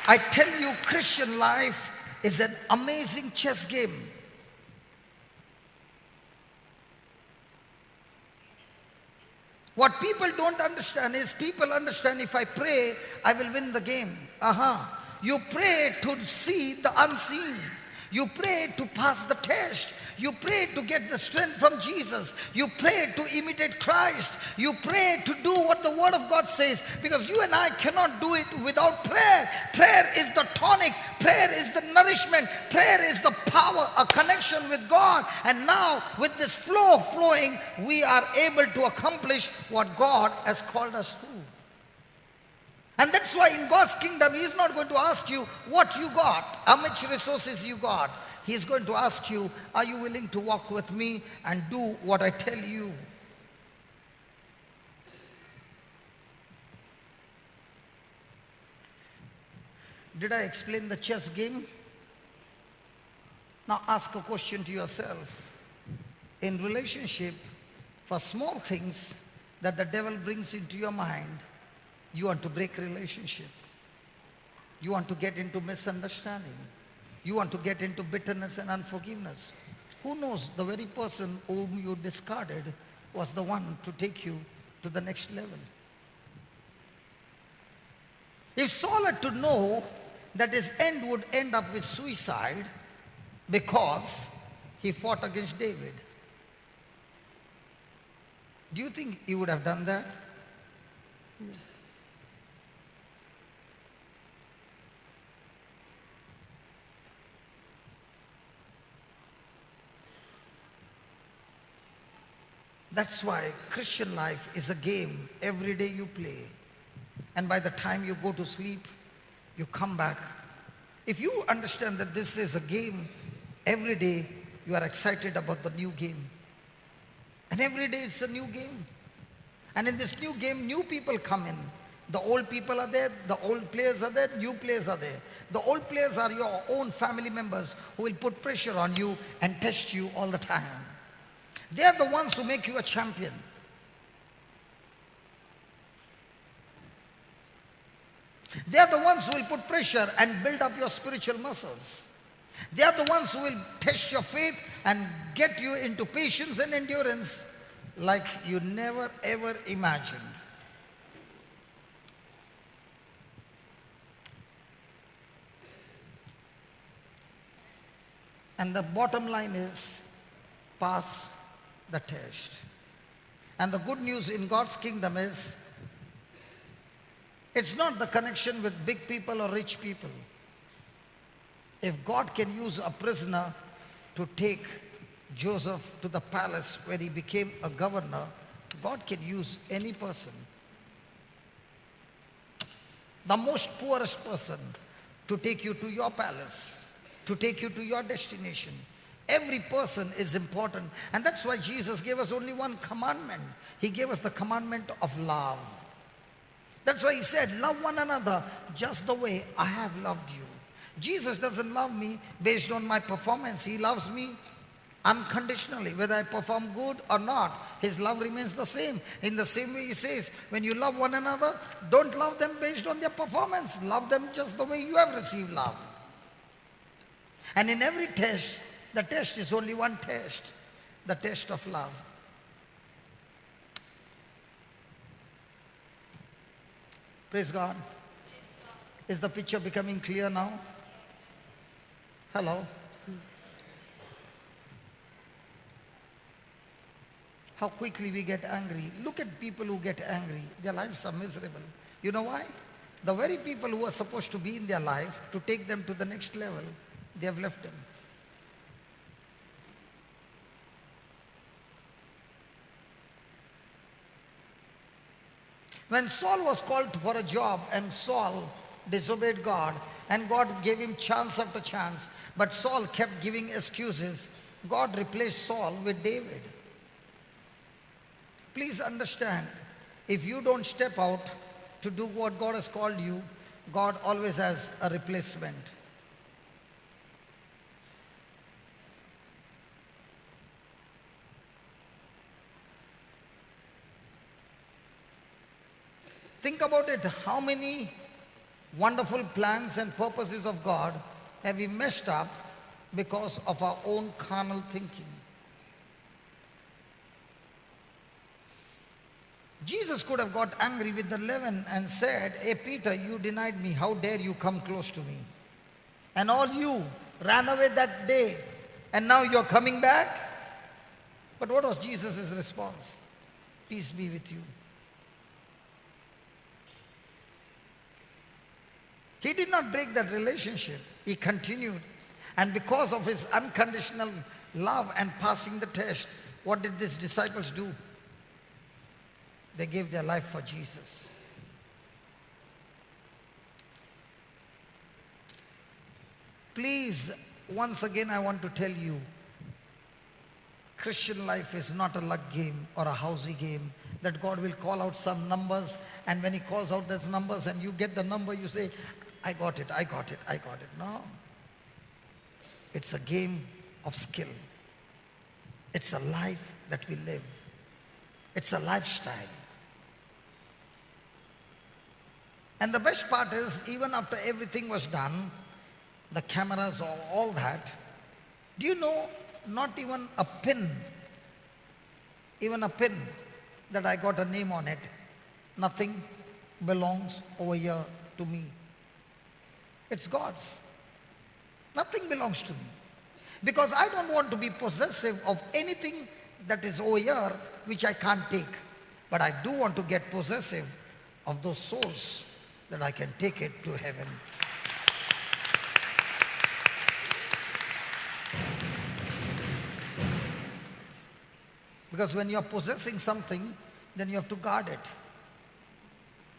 I tell you, Christian life is an amazing chess game. What people don't understand is people understand if I pray, I will win the game. You pray to see the unseen. You pray to pass the test. You pray to get the strength from Jesus. You pray to imitate Christ. You pray to do what the Word of God says, because you and I cannot do it without prayer. Prayer is the tonic. Prayer is the nourishment. Prayer is the power, a connection with God. And now with this flow flowing, we are able to accomplish what God has called us to. And that's why in God's kingdom, He is not going to ask you what you got, how much resources you got. He is going to ask you, are you willing to walk with me and do what I tell you? Did I explain the chess game? Now ask a question to yourself. In relationship, for small things that the devil brings into your mind, you want to break relationship. You want to get into misunderstanding. You want to get into bitterness and unforgiveness. Who knows, the very person whom you discarded was the one to take you to the next level. If Saul had to know that his end would end up with suicide because he fought against David, do you think he would have done that? No. That's why Christian life is a game. Every day you play. And by the time you go to sleep, you come back. If you understand that this is a game, every day you are excited about the new game. And every day it's a new game. And in this new game, new people come in. The old people are there, the old players are there, new players are there. The old players are your own family members who will put pressure on you and test you all the time. They are the ones who make you a champion. They are the ones who will put pressure and build up your spiritual muscles. They are the ones who will test your faith and get you into patience and endurance like you never ever imagined. And the bottom line is, pass the test. And the good news in God's kingdom is, it's not the connection with big people or rich people. If God can use a prisoner to take Joseph to the palace where he became a governor, God can use any person. The most poorest person to take you to your palace, to take you to your destination. Every person is important. And that's why Jesus gave us only one commandment. He gave us the commandment of love. That's why he said, love one another just the way I have loved you. Jesus doesn't love me based on my performance. He loves me unconditionally. Whether I perform good or not, his love remains the same. In the same way he says, when you love one another, don't love them based on their performance. Love them just the way you have received love. And in every test, the test is only one test, the test of love. Praise God. Is the picture becoming clear now? Hello? Yes. How quickly we get angry. Look at people who get angry. Their lives are miserable. You know why? The very people who are supposed to be in their life to take them to the next level, they have left them. When Saul was called for a job and Saul disobeyed God, and God gave him chance after chance, but Saul kept giving excuses, God replaced Saul with David. Please understand, if you don't step out to do what God has called you, God always has a replacement. Think about it, how many wonderful plans and purposes of God have we messed up because of our own carnal thinking? Jesus could have got angry with the 11 and said, "Hey Peter, you denied me. How dare you come close to me? And all you ran away that day, and now you're coming back?" But what was Jesus' response? "Peace be with you." He did not break that relationship. He continued. And because of his unconditional love and passing the test, what did these disciples do? They gave their life for Jesus. Please, once again I want to tell you, Christian life is not a luck game or a housey game that God will call out some numbers, and when he calls out those numbers and you get the number, you say, "I got it, I got it, I got it." No. It's a game of skill. It's a life that we live. It's a lifestyle. And the best part is, even after everything was done, the cameras or all that, do you know, not even a pin, even a pin that I got a name on it, nothing belongs over here to me. It's God's. Nothing belongs to me. Because I don't want to be possessive of anything that is over here which I can't take. But I do want to get possessive of those souls that I can take it to heaven. Because when you're possessing something, then you have to guard it.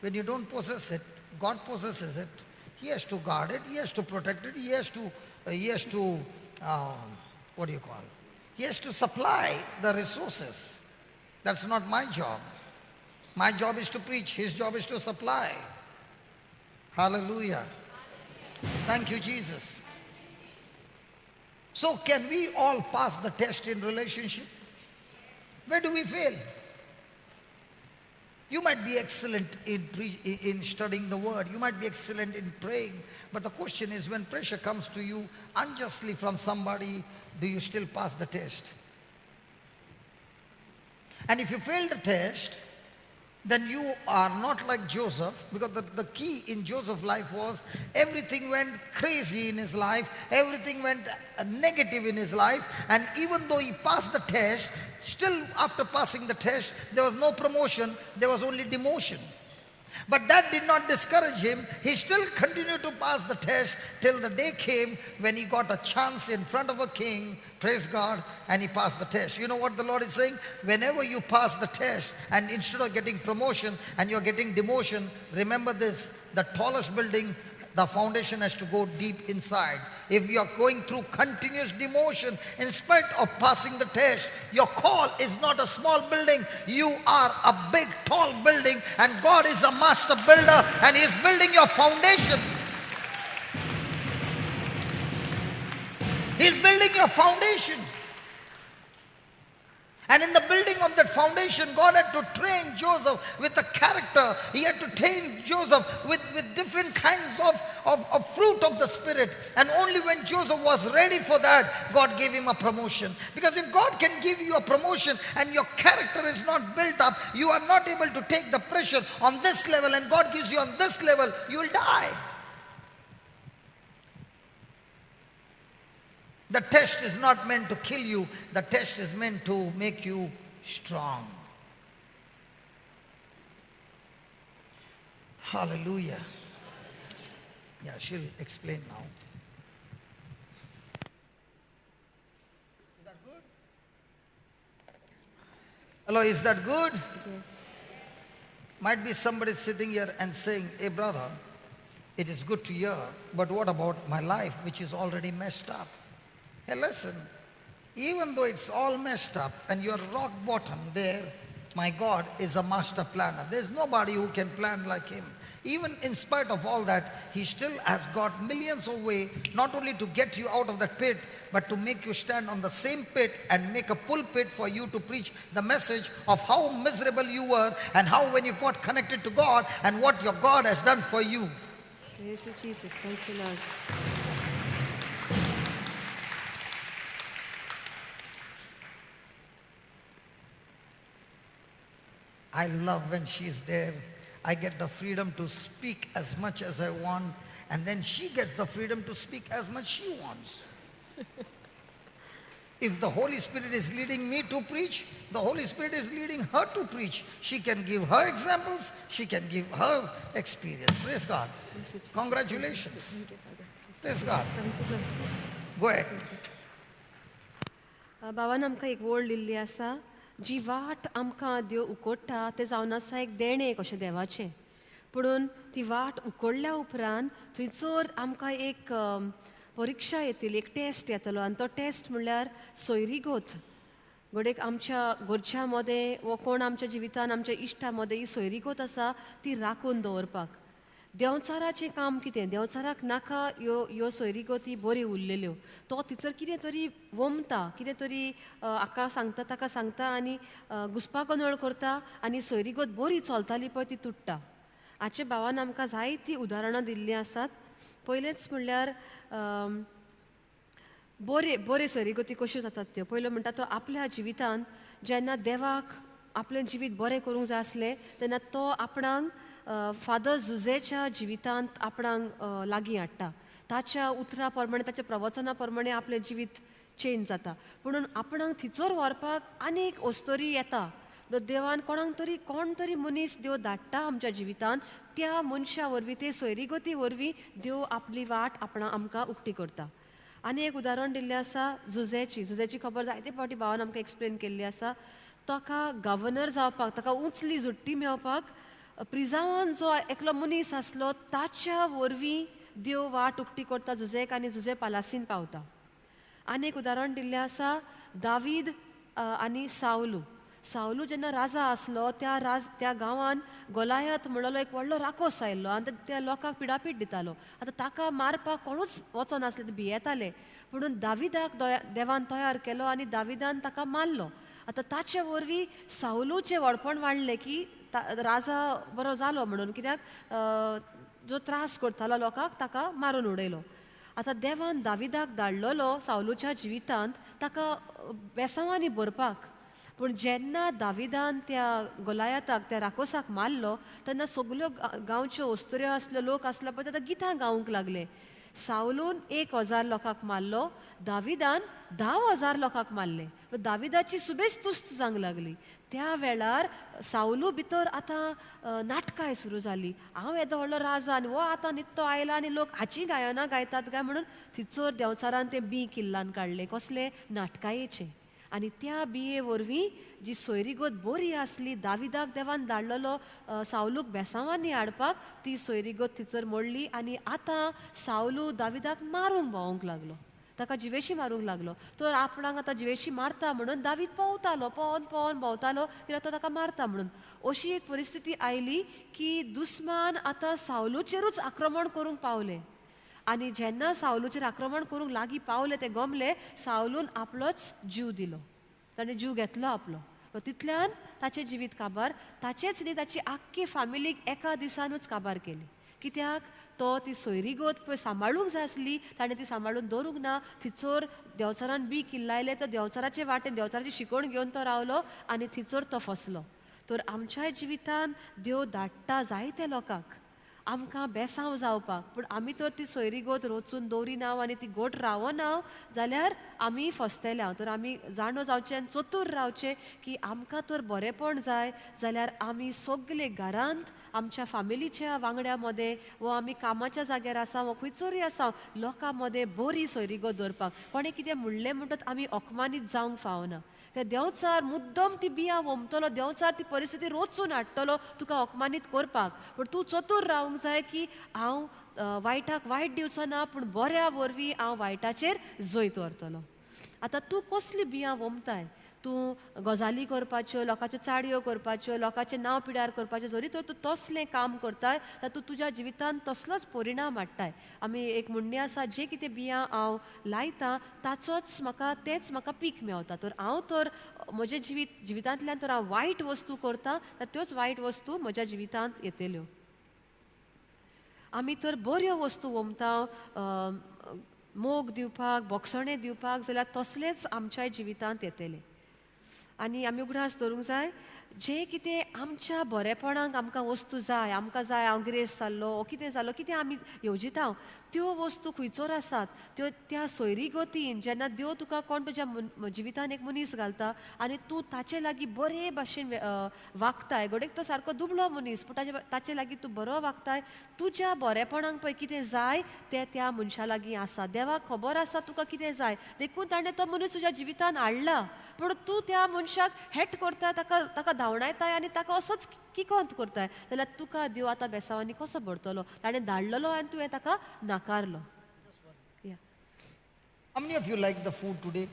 When you don't possess it, God possesses it. He has to guard it, he has to protect it, he has to He has to supply the resources. That's not my job. My job is to preach. His job is to supply. Hallelujah. Thank you, Jesus. So can we all pass the test in relationship? Where do we fail? You might be excellent in studying the word. You might be excellent in praying. But the question is, when pressure comes to you unjustly from somebody, do you still pass the test? And if you fail the test, then you are not like Joseph, because the key in Joseph's life was everything went crazy in his life, everything went negative in his life, and even though he passed the test, still after passing the test, there was no promotion, there was only demotion. But that did not discourage him. He still continued to pass the test till the day came when he got a chance in front of a king, praise God, and he passed the test. You know what the Lord is saying? Whenever you pass the test, and instead of getting promotion and you're getting demotion, remember this, the tallest building, the foundation has to go deep inside. If you are going through continuous demotion, in spite of passing the test, your call is not a small building. You are a big, tall building, and God is a master builder, and He is building your foundation. He is building your foundation. And in the building of that foundation, God had to train Joseph with a character. He had to train Joseph with different kinds of fruit of the Spirit. And only when Joseph was ready for that, God gave him a promotion. Because if God can give you a promotion and your character is not built up, you are not able to take the pressure on this level, and God gives you on this level, you will die. The test is not meant to kill you. The test is meant to make you strong. Hallelujah. Yeah, she'll explain now. Is that good? Hello, is that good? Yes. Might be somebody sitting here and saying, "Hey brother, it is good to hear, but what about my life which is already messed up?" Hey, listen, even though it's all messed up and you're rock bottom there, my God is a master planner. There's nobody who can plan like him. Even in spite of all that, he still has got millions of ways not only to get you out of that pit, but to make you stand on the same pit and make a pulpit for you to preach the message of how miserable you were and how when you got connected to God and what your God has done for you. Praise you, Jesus. Thank you, Lord. I love when she's there. I get the freedom to speak as much as I want, and then she gets the freedom to speak as much she wants. If the Holy Spirit is leading me to preach, the Holy Spirit is leading her to preach. She can give her examples, she can give her experience. Praise God. Congratulations. Praise God. Go ahead. बाबान आमकां एक वळ दिल्ली आसा, जी वाट आमकां देव उकोडटा तें जावन आसा एक देणें कशें देवाचें. पुणून ती वाट उकडल्या उपरांत थंयसर आमकां एक परिक्षा येतली, एक टेस्ट येतलो आनी तो टेस्ट म्हणल्यार सोयरीगोत. घडयेक आमच्या घरच्या मदें वो कोण आमच्या जिवितान आमच्या इश्टा मदें ही सोयरीगोत आसा ती राखून दवरपाक. देंवचाराचें काम कितें? देंवचाराक नाका ह्यो ह्यो सोयरीगती बऱ्यो उरलेल्यो. तो थंयसर कितें तरी वमता, कितें तरी हाका सांगता ताका सांगता आनी घुस्पागोंदळ करता आनी सोयरीगत बरी चलताली पळय ती तुट्टा. हाचे भावान आमकां जायतीं उदाहरणां दिल्लीं आसात. पयलेंच म्हणल्यार बरे बरे सोयरीगती कश्यो जातात त्यो. पयलो म्हणटा तो आपल्या जिवितांत जेन्ना देवाक आपलें जिवीत बरें करूंक जाय आसलें तेन्ना तो आपणाक फादर जुजेच्या जिवितांत आपणाक लागीं हाडटा. ताच्या उतरां प्रमाणे, ताच्या प्रवचना प्रमाणे आपलें जिवीत चेंज जाता. पुणून आपणाक थिचोर व्हरपाक आनीक अस्तोरी येता. देवान कोणाक तरी कोण तरी मनीस देव धाडटा आमच्या जिवितांत, त्या मनशा वरवीं, ते सोयरीगती वरवीं देव आपली वाट आपणा आमकां उक्ती करता. आनी एक उदाहरण दिल्लें आसा जुजेची. जुजेची खबर जायते फावटी भावान आमकां एक्सप्लेन केल्ली आसा. ताका गव्हर्नर जावपाक, ताका उंचली जुट्टी मेळपाक प्रिजावान जो एकलो मनीस आसलो ताच्या वरवीं देव वाट उक्ती करता जुजेक आनी जुजे पालासीन पावता. आनी एक उदाहरण दिल्लें आसा दावीद आनी सावलू. सावलू जेन्ना राजा आसलो त्या त्या गांवान गोलायत म्हणलो एक व्हडलो राकोस आयिल्लो आनी त्या लोकांक पिडापीड दितालो. आतां ताका मारपाक कोणूच वचनासले, ते भियेताले. पुणून दाविदाक देवान तयार केलो आनी दाविदान ताका मारलो. आतां ताचे वरवीं सावलूचें व्हडपण वाडलें की राजा बरो जालो म्हणून, कित्याक जो त्रास करतालो लोकांक ताका मारून उडयलो. आतां देवान दाविदाक धाडलेलो सावलूच्या जिवितांत ताका बेसांवांनी भरपाक. पूण जेन्ना दाविदान त्या गोलायताक, त्या राकोसाक मारलो तेन्ना सगल्यो गांवच्यो अस्तुऱ्यो आसल्यो, लोक आसलो पळय, आतां गितां गावंक लागले. सावलून 1000 लोकांक मारलो, दाविदान 10,000 लोकांक मारले. दाविदाची सुबेज तुस्त जावंक लागली. त्या वेळार सावलू भितर आतां नाटकांय सुरू जाली. हांव येदो व्हडलो राजा आनी हो आतां नित्तो आयला आनी लोक हाची गायनां गायतात काय म्हणून थिचोर देंवचारान तें बीं किल्लान काडलें. कसलें? नाटकायेचें. आनी त्या बिये वरवीं जी सोयरीगत बरी आसली, दाविदाक देवान धाडलेलो सावलूक बेसांवांनी हाडपाक, ती सोयरीगत थिचर मोडली आनी आतां सावलू दाविदाक मारूंक भोंवंक लागलो, ताका जिवेशी मारूंक लागलो. तर आपणाक आतां जिवेशी मारता म्हणून दावीद पोंवतालो, पोवन पोवन भोंवतालो, कित्याक तो ताका मारता म्हणून. अशी एक परिस्थिती आयली की दुस्मान आतां सावलूचेरूच आक्रमण करूंक पावले. आनी जेन्ना सावलूचेर आक्रमण करूंक लागीं पावले, ते गमले, सावलून आपलोच जीव दिलो, ताणें जीव घेतलो आपलो. तितल्यान ताचें जिवीत काबार, ताचेच न्ही ताची आख्खी फामिलीक एका दिसानूच काबार केली. कित्याक? तो ती सोयरीगत पळय सांबाळूंक जाय आसली, ताणें ती सांबाळून दवरूंक ना. थिचोर देंवचारान बी किल्लायलें, तो देंवचाराचे वाटेन देंवचाराची शिकवण घेवन तो रावलो आनी थिचोर तो फसलो. तर आमच्याय जिवितान देव धाडटा जायते लोकांक आमकां बेसांव जावपाक, पूण आमी तर ती सोयरीगत रोचून दवरिना आनी ती गोट रावना जाल्यार आमी फसतले. तर आमी जाणो जावचें आनी चतूर रावचें की आमकां तर बरेंपण जाय जाल्यार आमी सगले घरांत आमच्या फामिलीच्या वांगड्या मदें वो आमी कामाच्या जाग्यार आसा वो खंयसरूय आसा लोकां मदें बरी सोयरीगत दवरपाक. कोणें कितें म्हणलें म्हणटच आमी अपमानीत जावंक फावना. देंवचार मुद्दम ती बियां वमतलो, देंवचार ती परिस्थिती रोचून हाडटलो तुका अपमानीत करपाक. पूण तूं चतूर रावंक जाय की हांव वायटाक वायट दिवचो ना, पूण बऱ्या वरवीं हांव वायटाचेर जैत व्हरतलो. आतां तूं कसली बियां वमताय? तूं गजाली करपाच्यो, लोकांच्यो चाडयो करपाच्यो, लोकांचें नांव पिड्यार करपाचें, जरी तर तूं तसलें काम करताय जाल्यार तूं तुज्या जिवितांत तसलोच परिणाम हाडटाय. आमी एक म्हणणें आसा, जें कितें बियां हांव लायतां ताचोच म्हाका तेंच म्हाका पीक मेवता. तर हांव तर म्हजें जिवितांतल्यान तर हांव वायट वस्तू करतां जाल्यार त्योच वायट वस्तू म्हज्या जिवितांत येतल्यो. आमी तर बऱ्यो वस्तू वमता, मोग दिवपाक, बोगसणें दिवपाक, जाल्यार तसलेंच आमच्याय जिवितांत येतलें. आनी आमी उगडास दवरूंक जाय, जे कितें आमच्या बरेपणाक आमकां वस्तू जाय, आमकां जाय हांव गिरेस्त जाल्लो ओ कितें जालो कितें आमी येवजिता, त्यो वस्तू खंयचोर आसात त्यो त्या सोयरी गतीन जेन्ना देव तुका कोण तुज्या जिवितान एक मनीस घालता आनी तूं ताचे लागीं बरे भाशेन वागताय, घडयेक तो सारको दुबळो मनीस पूण ताचे लागीं तूं बरो वागताय, तुज्या बरेपणाक पळय कितें जाय तें त्या मनशा लागीं आसा. देवाक खबर आसा तुका कितें जाय, देखून ताणें तो मनीस तुज्या जिवितान हाडला, पूण तूं त्या मनशाक हेट करता, ताका ताका धांवडायताय आनी ताका असोच किकोंत करताय जाल्यार तुका देव आतां बेसांवांनी कसो भरतलो? ताणें धाडलेलो आनी तुवें ताका नाकारलो. या. How many of you like the food today?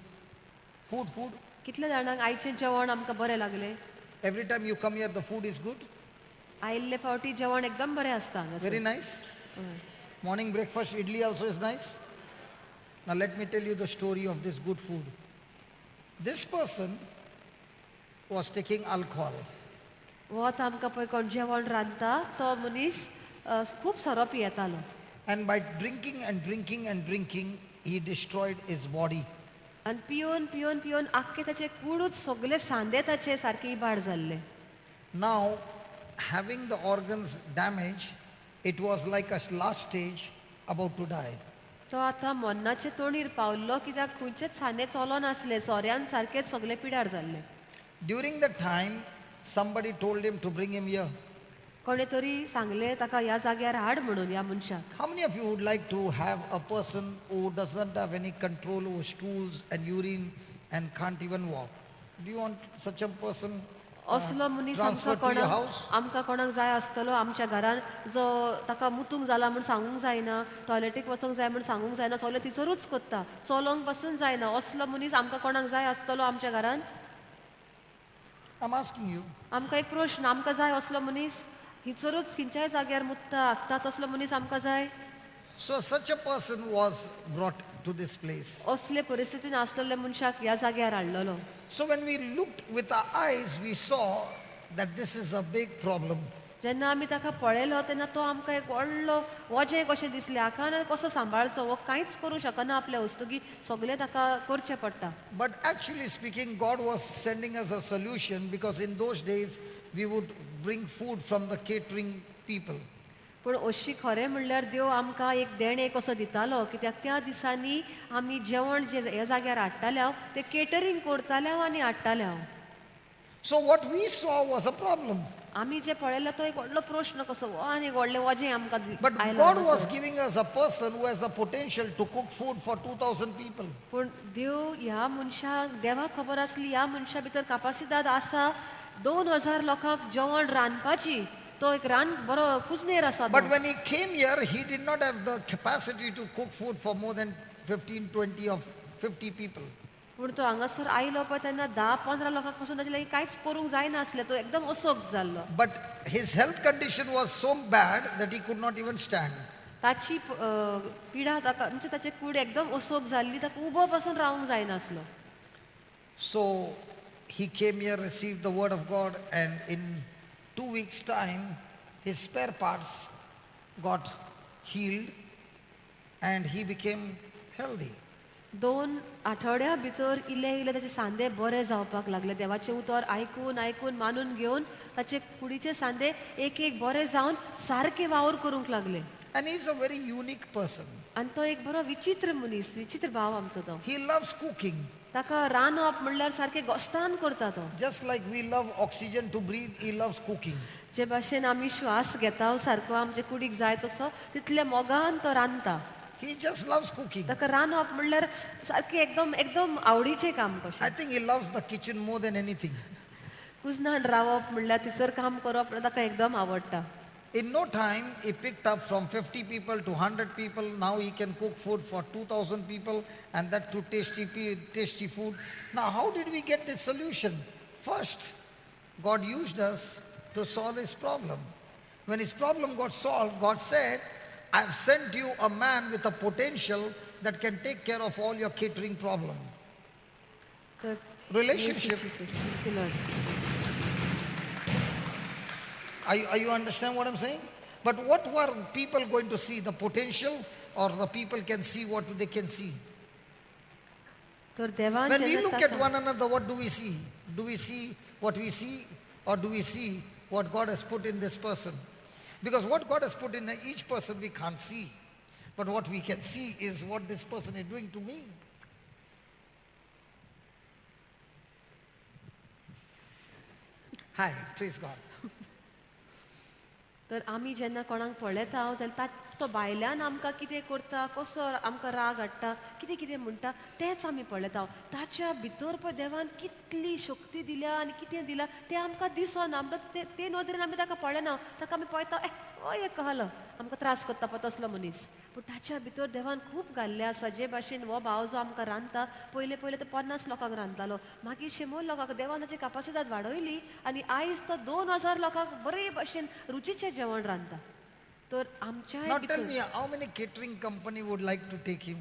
Food, food. कितल्या जाणांक आयचें जेवण आमकां बरें लागलें? Every time you come here, the food is good. आयिल्ले फावटी जेवण एकदम बरें आसता हांगासर. Very nice. Morning breakfast, idli also is nice. Now let me tell you the story of this good food. This person was taking alcohol. हो आतां आमकां पळय कोण जेवण रांदता तो मनीस खूब सोरो पियेतालो. And by drinking and drinking and drinking, he destroyed his body. आनी पिवन पिवन पिवन आख्खे ताचे कुडूच सगळे सांदे ताचे सारके इबाड जाल्ले. Now, having the organs damaged, it was like a last stage about to die. तो आतां मरणाचे तोणीर पावल्लो, कित्याक खंयचेच सांदे चलोनासले, सोऱ्यान सारकेच सगळे पिड्यार जाल्ले. During that time, somebody told him to bring him here. कोणें तरी सांगलें ताका ह्या जाग्यार हाड म्हणून ह्या मनशाक. How many of you would like to have a person who doesn't have any control over stools and urine and can't even walk? Do you want such a person असलो मनीस आमकां transferred to your कोणाक house? आमकां कोणाक जाय आसतलो आमच्या घरान, जो ताका मुतूंक जाला म्हूण सांगूंक जायना, टॉयलेटीक वचोंक जाय म्हूण सांगूंक जायना, सगळें तिचरूच कोत्ता, चलोंक पासून जायना, असलो मनीस आमकां कोणाक जाय आसतलो आमच्या घरान? I'm asking you. आमकां एक प्रश्न, आमकां जाय असलो मनीस हिचरूच खंयच्याय जाग्यार मुत्ता हागता तसलो मनीस आमकां जाय? So such a person was brought to this place. असले परिस्थितीन आसलेल्या मनशाक ह्या जाग्यार हाडलेलो. So when we looked with our eyes, we saw that this is a big problem. जेन्ना आमी ताका पळयलो तेन्ना तो आमकां एक व्हडलो वजें कशें दिसलें, हाका आनी कसो सांबाळचो, हो कांयच करूंक शकना आपल्या वस्तुगी, सगळें ताका करचें पडटा. But actually speaking, God was sending us a solution, because in those days we would bring food from the catering people. पूण अशी खरें म्हणल्यार देव आमकां एक देणें कसो दितालो, कित्याक त्या दिसांनी आमी जेवण जें ह्या जाग्यार हाडटाले हांव तें केटरींग करताले हांव आनी हाडटाले हांव. So what we saw was a problem. आमी जे पळयलें तो एक व्हडलो प्रश्न कसो, हो आनी एक व्हडलें वजें आमकां But आयलां God हांगासर. was giving us a person who has the potential to cook food for 2,000 people. पूण देव ह्या मनशाक, देवाक खबर आसली ह्या मनशा भितर कापासिदाद आसा 2000 लोकांक जेवण रांदपाची, तो एक रान बरो कुजनेर आसा तो. But when he came here, he did not have the capacity to cook food for more than 15, 20 or 50 people. पूण तो हांगासर आयलो पळय तेन्ना 10-15 लोकांक पसून ताचे लागीं कांयच करूंक जायनासलें, तो एकदम असोक जाल्लो. But his health condition was so bad that he could not even stand. ताची पिडा ताका म्हणजे ताची कूड एकदम असोक जाल्ली, ताका उबो पासून रावंक जायनासलो. So he came here, received the word of God, and in 2 weeks' time, his spare parts got healed and he became healthy. 2 आठवड्या भितर इल्ले इल्ले ताचे सांदे बरे जावपाक लागले. देवाचें उतर आयकून आयकून मानून घेवन ताचे कुडीचे सांदे एक एक बरे जावन सारके वावर करूंक लागले. And he's a very unique person. आनी तो एक बरो विचित्र मनीस, विचित्र भाव आमचो तो. He loves cooking. ताका रांदप म्हणल्यार सारकें गोस्तान करता तो. Just like we love oxygen to breathe, he loves cooking. जे भाशेन आमी श्वास घेता सारको आमचे कुडीक जाय तसो तितल्या मोगान तो रांदता. He just loves cooking. ताका रांदप म्हणल्यार सारकें एकदम एकदम आवडीचें काम कशें. I think he loves the kitchen more than anything. कुजनान रावप म्हणल्यार तिचर काम करप म्हणल्यार ताका एकदम आवडटा. In no time, he picked up from 50 people to 100 people. Now he can cook food for 2,000 people, and that too tasty, tasty food. Now, how did we get this solution? First, God used us to solve his problem. When his problem got solved, God said, I've sent you a man with a potential that can take care of all your catering problem. तर Relationship. Jesus, thank you, Lord. Are you understand what I'm saying? But what were people going to see? The potential, or the people can see what they can see? तर देवान When we जेन्ना look at ताका one another, what do we see? Do we see what we see? Or do we see what God has put in this person? Because what God has put in each person we can't see. But what we can see is what this person is doing to me. Hi, praise God. तर आमी जेन्ना कोणाक पळयता जाल्यार तो भायल्यान आमकां कितें करता, कसो आमकां राग हाडटा, कितें कितें म्हणटा तेंच आमी पळयता. ताच्या भितर पळय देवान कितली शक्ती दिल्या आनी कितें दिला तें आमकां दिसना. आमकां ते नदरेन आमी ताका पळयना, ताका आमी पळयता ए हो एक कहलो आमकां त्रास करता पळय तसलो मनीस. पूण ताच्या भितर देवान खूब घाल्लें आसा. जे भाशेन हो भाव जो आमकां रांदता, पयले पयले तो 50 लोकांक रांदतालो, मागीर 100 लोकांक देवान ताची कापासिदाद वाडयली आनी आयज तो 2000 लोकांक बरे भाशेन रुचीचें जेवण रांदता. तर आमच्या Now tell me, how many catering company would like to take him?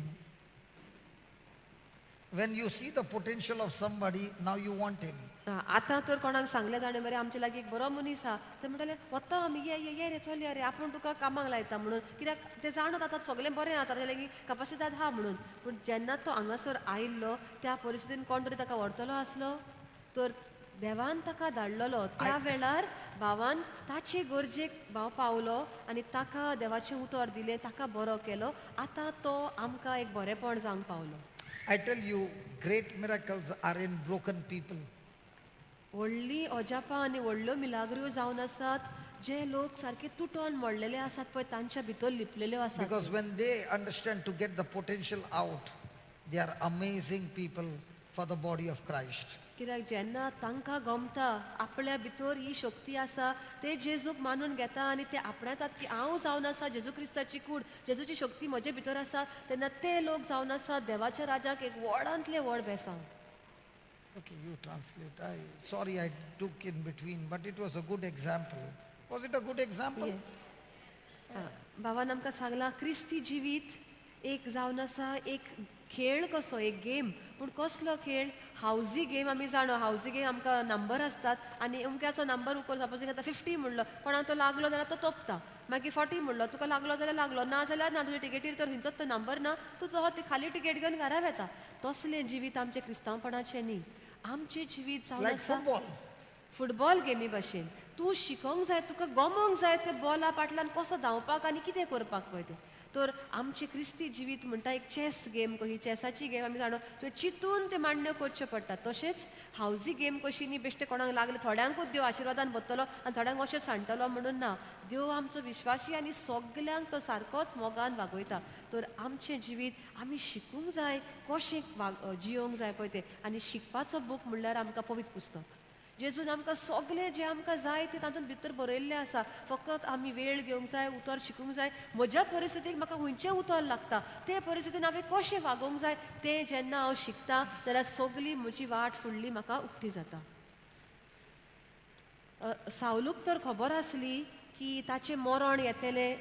When you see the potential of somebody, now you want him. आतां तर कोणाक सांगलें जाणें मरे आमचे लागीं एक बरो मनीस आहा, ते म्हणटाले वता आमी, ये ये ये रे चल या रे, आपूण तुका कामाक लायता म्हणून. कित्याक ते जाणत आतां सगळें बरें आहा, ताचे लागीं कपासिदाद आहा म्हणून. पूण जेन्ना तो हांगासर आयिल्लो त्या परिस्थितीन कोण तरी ताका व्हरतलो आसलो, तर देवान ताका धाडलेलो. त्या वेळार भावान ताचे गरजेक भाव पावलो आनी ताका देवाचें उतर दिलें, ताका बरो केलो. आतां तो आमकां एक बरेंपण जावंक पावलो. I tell you, great miracles are in broken people. व्हडलीं अजापां आनी व्हडल्यो मिलाग्र्यो जावन आसात जे लोक सारके तुटोन मोडलेले आसात पळय तांच्या भितर लिपलेल्यो आसात. Because when they understand to get the potential out, they are amazing people for the body of Christ. कित्याक जेन्ना तांकां गमता आपल्या भितर ही शक्ती आसा, ते जेजूक मानून घेता आनी ते आपणायतात की हांव जावन आसा जेजू क्रिस्ताची कूड, जेजूची शक्ती म्हजे भितर आसा, तेन्ना ते लोक जावन आसा देवाच्या राजाक एक व्हडांतलें व्हड बेसांव. Okay, you translate. I sorry I took in between, but it was a good example. Was it a good example? Yes. बाबान आमकां सांगलां क्रिस्ती जिवीत एक जावन आसा एक खेळ कसो, एक गेम. पूण कसलो खेळ? हावजी गेम. आमी जाणो हावजी गेम आमकां नंबर आसतात आनी अमक्याचो नंबर उकर सपोज आतां 50 म्हणलो, कोणाक तो लागलो जाल्यार तो तोपता, मागीर 40 म्हणलो तुका लागलो जाल्यार लागलो, ना जाल्यार ना, तुजे टिकेटीर तर खंयचोच तो नंबर ना, तूं तो ती खाली टिकेट घेवन घरा वेता. तसलें जिवीत आमचें क्रिस्तांवपणाचें न्ही. आमचें जिवीत जावन Like आसा football. फुटबॉल गेमी भाशेन. तूं शिकोंक जाय, तुका गमोंक जाय ते बॉला फाटल्यान कसो धांवपाक आनी कितें करपाक पळय तें. तर आमचें क्रिस्ती जिवीत म्हणटा एक चॅस गेम कशी, चॅसाची गेम आमी जाणो तुवें चिंतून ते मांडण्यो करच्यो पडटा. तशेंच हावजी गेम कशी न्ही, बेश्टे कोणाक लागले थोड्यांकूच देव आशिर्वादान भरतलो आनी थोड्यांक अशें सांडटलो म्हणून ना. देव आमचो विश्वासी आनी सगल्यांक तो सारकोच मोगान वागयता. तर आमचें जिवीत आमी शिकूंक जाय कशें जियोंक जाय पळय तें. आनी शिकपाचो बूक म्हणल्यार आमकां पवित्र पुस्तक. जेजून आमकां सगळें जें आमकां जाय तें तातूंत भितर बरयल्लें आसा. फकत आमी वेळ घेवंक जाय, उतर शिकूंक जाय. म्हज्या परिस्थितीक म्हाका खंयचें उतर लागता ते परिस्थितीन हांवें कशें वागोवंक जाय तें जेन्ना हांव शिकता जाल्यार सगळी म्हजी वाट फुडली म्हाका उक्ती जाता. सावलूक तर खबर आसली की ताचें मरण येतलें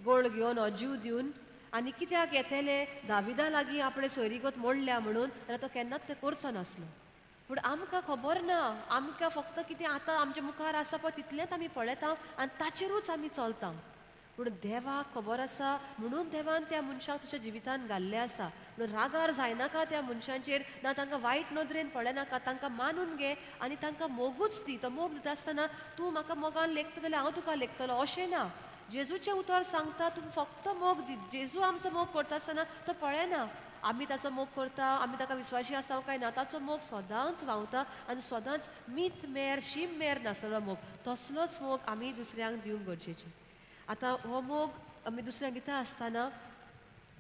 गोळ घेवन हो जीव दिवन, आनी कित्याक येतलें दाविदा लागीं आपणें सोयरीगत मोडल्या म्हणून, जाल्यार तो केन्नाच तें करचो नासलो. पूण आमकां खबर ना, आमकां फक्त कितें आतां आमच्या मुखार आसा पळय तितलेंच आमी पळयता आनी ताचेरूच आमी चलता. पूण देवाक खबर आसा म्हणून देवान त्या मनशाक तुज्या जिवितान घाल्लें आसा. म्हणून रागार जायनाका त्या मनशांचेर, ना तांकां वायट नदरेन पळयनाका, तांकां मानून घे आनी तांकां मोगूच दी. तो मोग दिता आसतना तूं म्हाका मोगान लेखता जाल्यार हांव तुका लेखतलो अशें ना. जेजूचें उतर सांगता तूं फक्त मोग दी. जेजू आमचो मोग करता आसतना तो पळयना आमी ताचो मोग करता, आमी ताका विश्वासी आसा काय ना. ताचो मोग सदांच व्हांवता आनी सदांच मीत मेर शीम मेर नासलेलो मोग, तसलोच मोग आमी दुसऱ्यांक दिवंक गरजेचें. आतां हो मोग आमी दुसऱ्यांक दिता आसतना,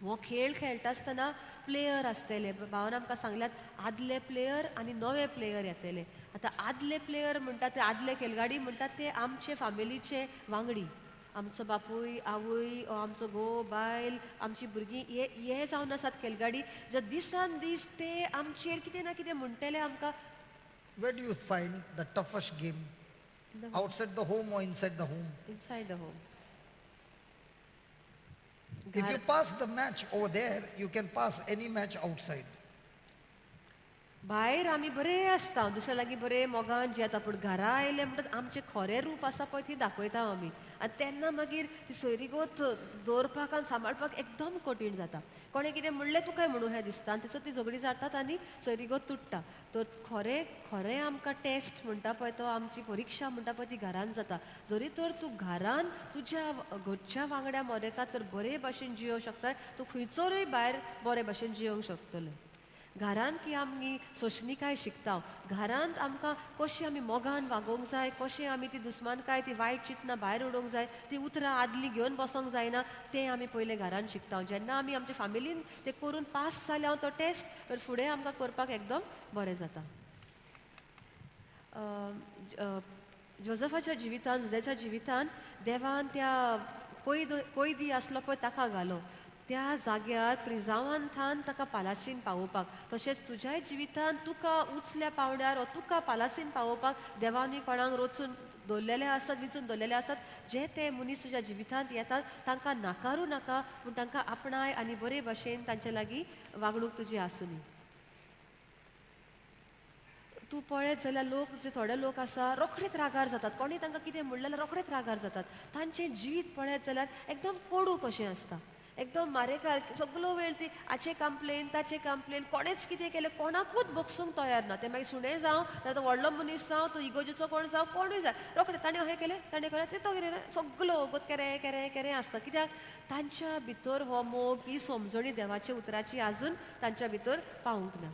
हो खेळ खेळटा आसतना प्लेयर आसतले. भावान आमकां सांगल्यात आदले प्लेयर आनी नवे प्लेयर येतले. आतां आदले प्लेयर म्हणटा ते आदले खेळगाडी म्हणटात ते आमचे फामिलीचे वांगडी, आमचो बापूय आवय, आमचो घोव बायल, आमची भुरगीं, हे हे जावन आसात खेळगाडी. जर दिसान दीस ते आमचेर कितें ना कितें म्हणटले आमकां. Where do you find the toughest game? Outside the home or inside the home? Inside the home. If you pass the match over there, you can pass any match outside. भायर आमी बरें आसता, दुसऱ्या लागीं बरें मोगान जेता, पूण घरा आयले म्हणटच आमचें खरें रूप आसा पळय ती दाखयता आमी. आनी तेन्ना मागीर ती सोयरीगत दवरपाक आनी सांबाळपाक एकदम कठीण जाता. कोणें कितें म्हणलें तुकाय म्हणूं हें दिसता आनी तसो ती झगडी जातात आनी सोयरीगत तुट्टा. तर खरें खरें आमकां टेस्ट म्हणटा पळय तो आमची परिक्षा म्हणटा पळय ती घरान जाता. जरी तर तूं घरान तुज्या घरच्या वांगड्या मदेका तर बरे भाशेन जियोंक शकता, तूं खंयसरूय भायर बरे भाशेन जियोंक शकतलें. घरान की आमी सोंसणीकाय शिकता, घरांत आमकां कशी आमी मोगान वागोवंक जाय, कशें आमी ती दुस्मानकाय ती वायट चिंतना भायर उडोवंक जाय, ती उतरां आदलीं घेवन बसोंक जायना, तें आमी पयलें घरान शिकता. जेन्ना आमी आमच्या फामिलीन तें करून पास जाले हांव तो टेस्ट, तर फुडें आमकां करपाक एकदम बरें जाता. जोजफाच्या जिवितान, जुझ्याच्या जिवितान देवान त्या कोयदी आसलो पळय ताका घालो त्या जाग्यार प्रिजावांथान ताका पालासीन पावोवपाक. तशेंच तुज्याय जिवितान तुका उचल्या पावड्यार वो तुका पालासीन पावोवपाक देवानूय कोणाक रचून दवरलेले आसत, विंचून दवरलेले आसत, जे ते मनीस तुज्या जिवितांत येतात तांकां नाकारूं नाका, पूण तांकां आपणाय आनी बरे भाशेन तांचे लागीं वागणूक तुजी आसूनी. तूं पळयत जाल्यार लोक जे थोडे लोक आसा रोखडेच रागार जातात, कोणी तांकां कितें म्हणलें जाल्यार रोखडेच रागार जातात. तांचें जिवीत पळयत जाल्यार एकदम कोडू कशें आसता, एकदम मारेकार, सगलो वेळ ती हाचें कंप्लेन ताचें कंप्लेन, कोणेच कितें केलें कोणाकूच बगसूंक तयार ना. तें मागीर सुणें जावं, नाजाल्यार तो व्हडलो मनीस जावं, तो इगोजेचो कोण जावं, कोणूय जाय, रोखडें ताणें अहें केलें ताणें केलें तें तो कितें सगलो वगत केरें केरें केरें आसता. कित्याक तांच्या भितर हो मोग, ही समजणी देवाच्या उतराची आजून तांच्या भितर पावूंक ना.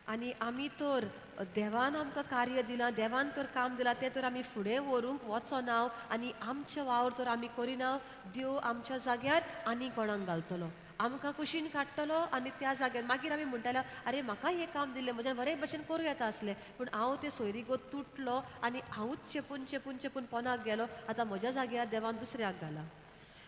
आनी आमी तर देवान आमकां कार्य दिलां, देवान तर काम दिलां, तें तर आमी फुडें व्हरूंक वचना आनी आमचें वावर तर आमी करिना. देव आमच्या जाग्यार आनी कोणाक घालतलो, आमकां कुशीन काडटलो आनी त्या जाग्यार मागीर आमी म्हणटाले आरे म्हाका हें काम दिलें, म्हज्यान बरे भशेन करूं येता आसलें, पूण हांव तें सोयरीगत तुटलो आनी हांवूच चेपून चेपून चेपून पोनाक गेलो, आतां म्हज्या जाग्यार देवान दुसऱ्याक घाला.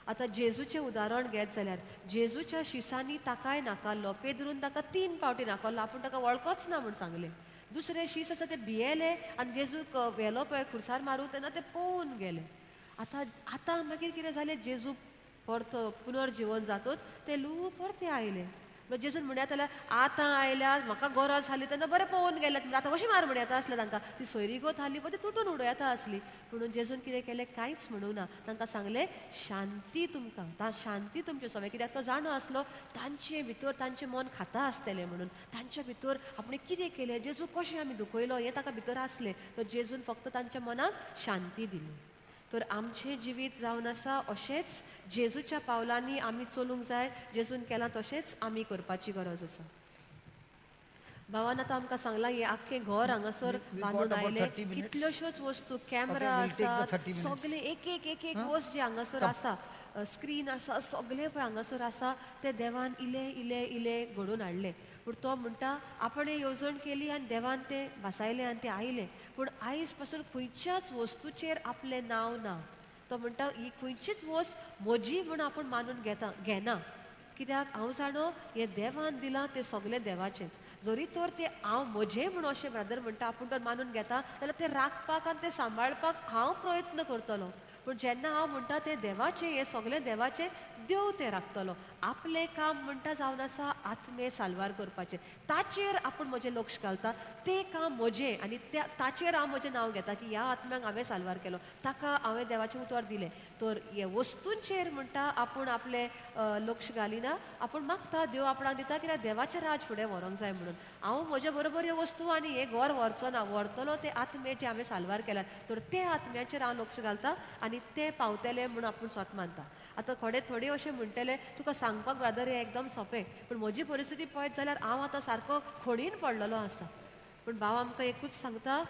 आतां जेजूचें उदाहरण घेत जाल्यार जेजूच्या शिसांनी ताकाय नाकारलो, पेद्रून ताका 3 फावटी नाकारलो, आपूण ताका वळखोच ना म्हूण सांगलें. दुसरे शीस आसा ते भियेले आनी जेजूक व्हेलो पळय खुर्सार मारूं तेन्ना ते पळोवन गेले. आतां आतां मागीर कितें जालें, जेजू परतो पुनर्जिवन जातोच ते लू परते आयले. जेजून म्हणया जाल्यार आतां आयल्यार म्हाका गरज आसली तेन्ना बरें पळोवन गेल्यात, म्हणल्यार आतां कशी मार म्हणयता आसलें तांकां, ती सोयरीगत आसली पळय ती तुटून उडयता आसली. पूण जेजून कितें केलें, कांयच म्हणूं ना, तांकां सांगलें शांती तुमकां, शांती तुमचे सगळें. कित्याक तो जाणो आसलो तांचे भितर तांचें मन खाता आसतलें म्हणून, तांच्या भितर आपणें कितें केलें, जेजू कशें आमी दुखयलो हें ताका भितर आसलें. तर जेजून फक्त तांच्या मनाक शांती दिली. तर आमचें जिवीत जावन आसा अशेंच जेजूच्या पावलांनी आमी चलूंक जाय, जेजून केलां तशेंच आमी करपाची गरज आसा. भावान आतां आमकां सांगलां हें आख्खें घर हांगासर बांदून आयलें, कितल्योश्योच वस्तू, कॅमरा आसा, सगळें एक एक एक एक वस्त जी हांगासर आसा, स्क्रीन आसा, सगळें पळय हांगासर आसा, तें देवान इलें इलें इलें घडोवन हाडलें. पूण तो म्हणटा आपणें येवजण केली आनी देवान तें भासायलें आनी तें आयलें, पूण आयज पासून खंयच्याच वस्तूचेर आपलें नांव ना. तो म्हणटा ही खंयचीच वस्त म्हजी म्हूण आपूण मानून घेता घेना, कित्याक हांव जाणो हें देवान दिलां तें सगळें देवाचेंच. जरी तर तें हांव म्हजें म्हूण अशें ब्रदर म्हणटा आपूण तर मानून घेता जाल्यार तें राखपाक आनी तें सांबाळपाक हांव प्रयत्न करतलो, पूण जेन्ना हांव म्हणटा तें देवाचें, हें सगळें देवाचें, देव तें राखतलो. आपलें काम म्हणटा जावन आसा आत्मे साल्वार करपाचें, ताचेर आपूण म्हजें लक्ष घालता, तें काम म्हजें आनी त्या ताचेर हांव म्हजें नांव घेता की ह्या आत्म्याक हांवें साल्वार केलो, ताका हांवें देवाचें उतर दिलें. तर हे वस्तूंचेर म्हणटा आपूण आपलें लक्ष घालिना, आपूण मागता देव आपणाक दिता कित्याक देवाचें राज फुडें व्हरूंक जाय म्हणून. हांव म्हज्या बरोबर ह्यो वस्तू आनी हें घर व्हरचो ना, व्हरतलो ते आत्मे जे हांवें साल्वार केल्यात, तर ते आत्म्याचेर हांव लक्ष घालता आनी ते पावतले म्हूण आपूण स्वता मानता. आतां थोडे थोडे अशें म्हणटले तुका सांगपाक ब्रदर हें एकदम सोंपें, पूण म्हजी परिस्थिती पळयत जाल्यार हांव आतां सारको खणीन पडलेलो आसा. पूण भाव आमकां एकूच सांगता,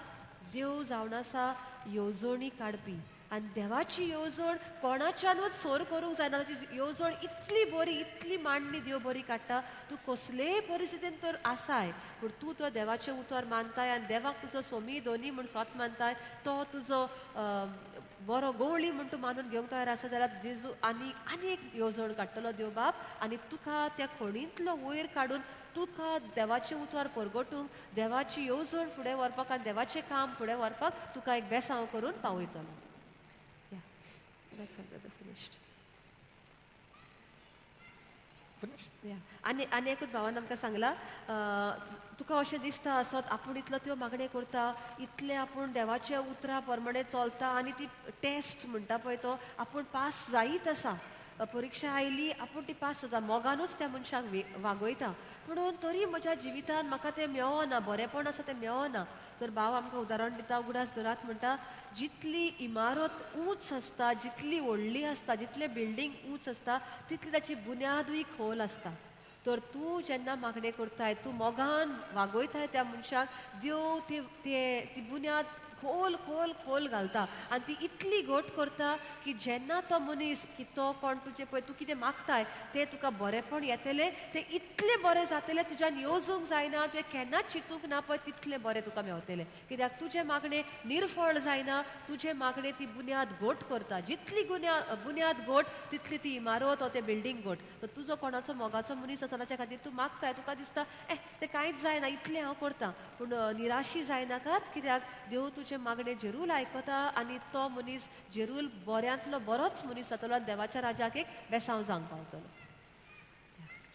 देव जावन आसा येवजणी काडपी आनी देवाची येवजण कोणाच्यानूच सोर करूंक जायना. ताची येवजण इतली बरी, इतली मांडणी देव बरी काडटा, तूं कसलेय परिस्थितीन तर आसाय पूण तूं तो देवाचें उतर मानताय आनी देवाक तुजो सोमी दोनी म्हूण स्वत मानताय, तो तुजो बरो गवळी म्हूण तूं मानून घेवंक तयार आसा जाल्यार जेजू आनी आनी एक येवजण काडटलो देव बाप आनी तुका त्या खणींतलो वयर काडून तुका देवाचें उतर परगटूंक, देवाची येवजण फुडें व्हरपाक आनी देवाचें काम फुडें व्हरपाक तुका एक बेसांव करून पावयतलो. Yeah, that's all, brother, finished. Finish? या. आनी आनी एकूच भावान आमकां सांगला तुका अशें दिसता आसत आपूण इतलो त्यो मागणें करता इतलें आपूण देवाच्या उतरा प्रमाणे चलता आनी ती टेस्ट म्हणटा पळय तो आपूण पास जायत आसा परिक्षा आयली आपूण ती पास जाता मोगानूच त्या मनशाक वागयता पुणून तरी म्हज्या जिवितान म्हाका तें मेळना बरेंपण आसा तें मेळना तर भाव आमकां उदाहरण दिता उगडास धरात म्हणटा जितली इमारत ऊंच आसता जितली व्हडली आसता जितलें बिल्डींग ऊंच आसता तितली ताची बुन्यादूय खोल आसता तर तूं जेन्ना मागणें करताय तूं मोगान वागयताय त्या मनशाक देव ती ती बुन्याद खोल खोल खोल घालता आनी ती इतली घट करता की जेन्ना तो मनीस की तो कोण तुजें पळय तूं कितें मागताय तें तुका बरेंपण येतलें तें इतलें बरें जातलें तुज्यान येवजूंक जायना तुवें केन्नाच चिंतूंक ना पळय तितलें बरें तुका मेवतलें कित्याक तुजें मागणें निर्फळ जायना तुजें मागणें ती बुन्याद घट करता जितली बुन्याद घट तितली ती इमारत वो तें बिल्डींग घट तर तुजो कोणाचो मोगाचो मनीस आसा ताच्या खातीर तूं मागताय तुका दिसता ए तें कांयच जायना इतलें हांव करतां पूण निराशी जायनाकात कित्याक देव तुजें मागणें जेरूल आयकता आनी तो मनीस जेरूल बऱ्यांतलो बरोच मनीस जातलो आनी देवाच्या राजाक एक बेसांव जावंक पावतलो.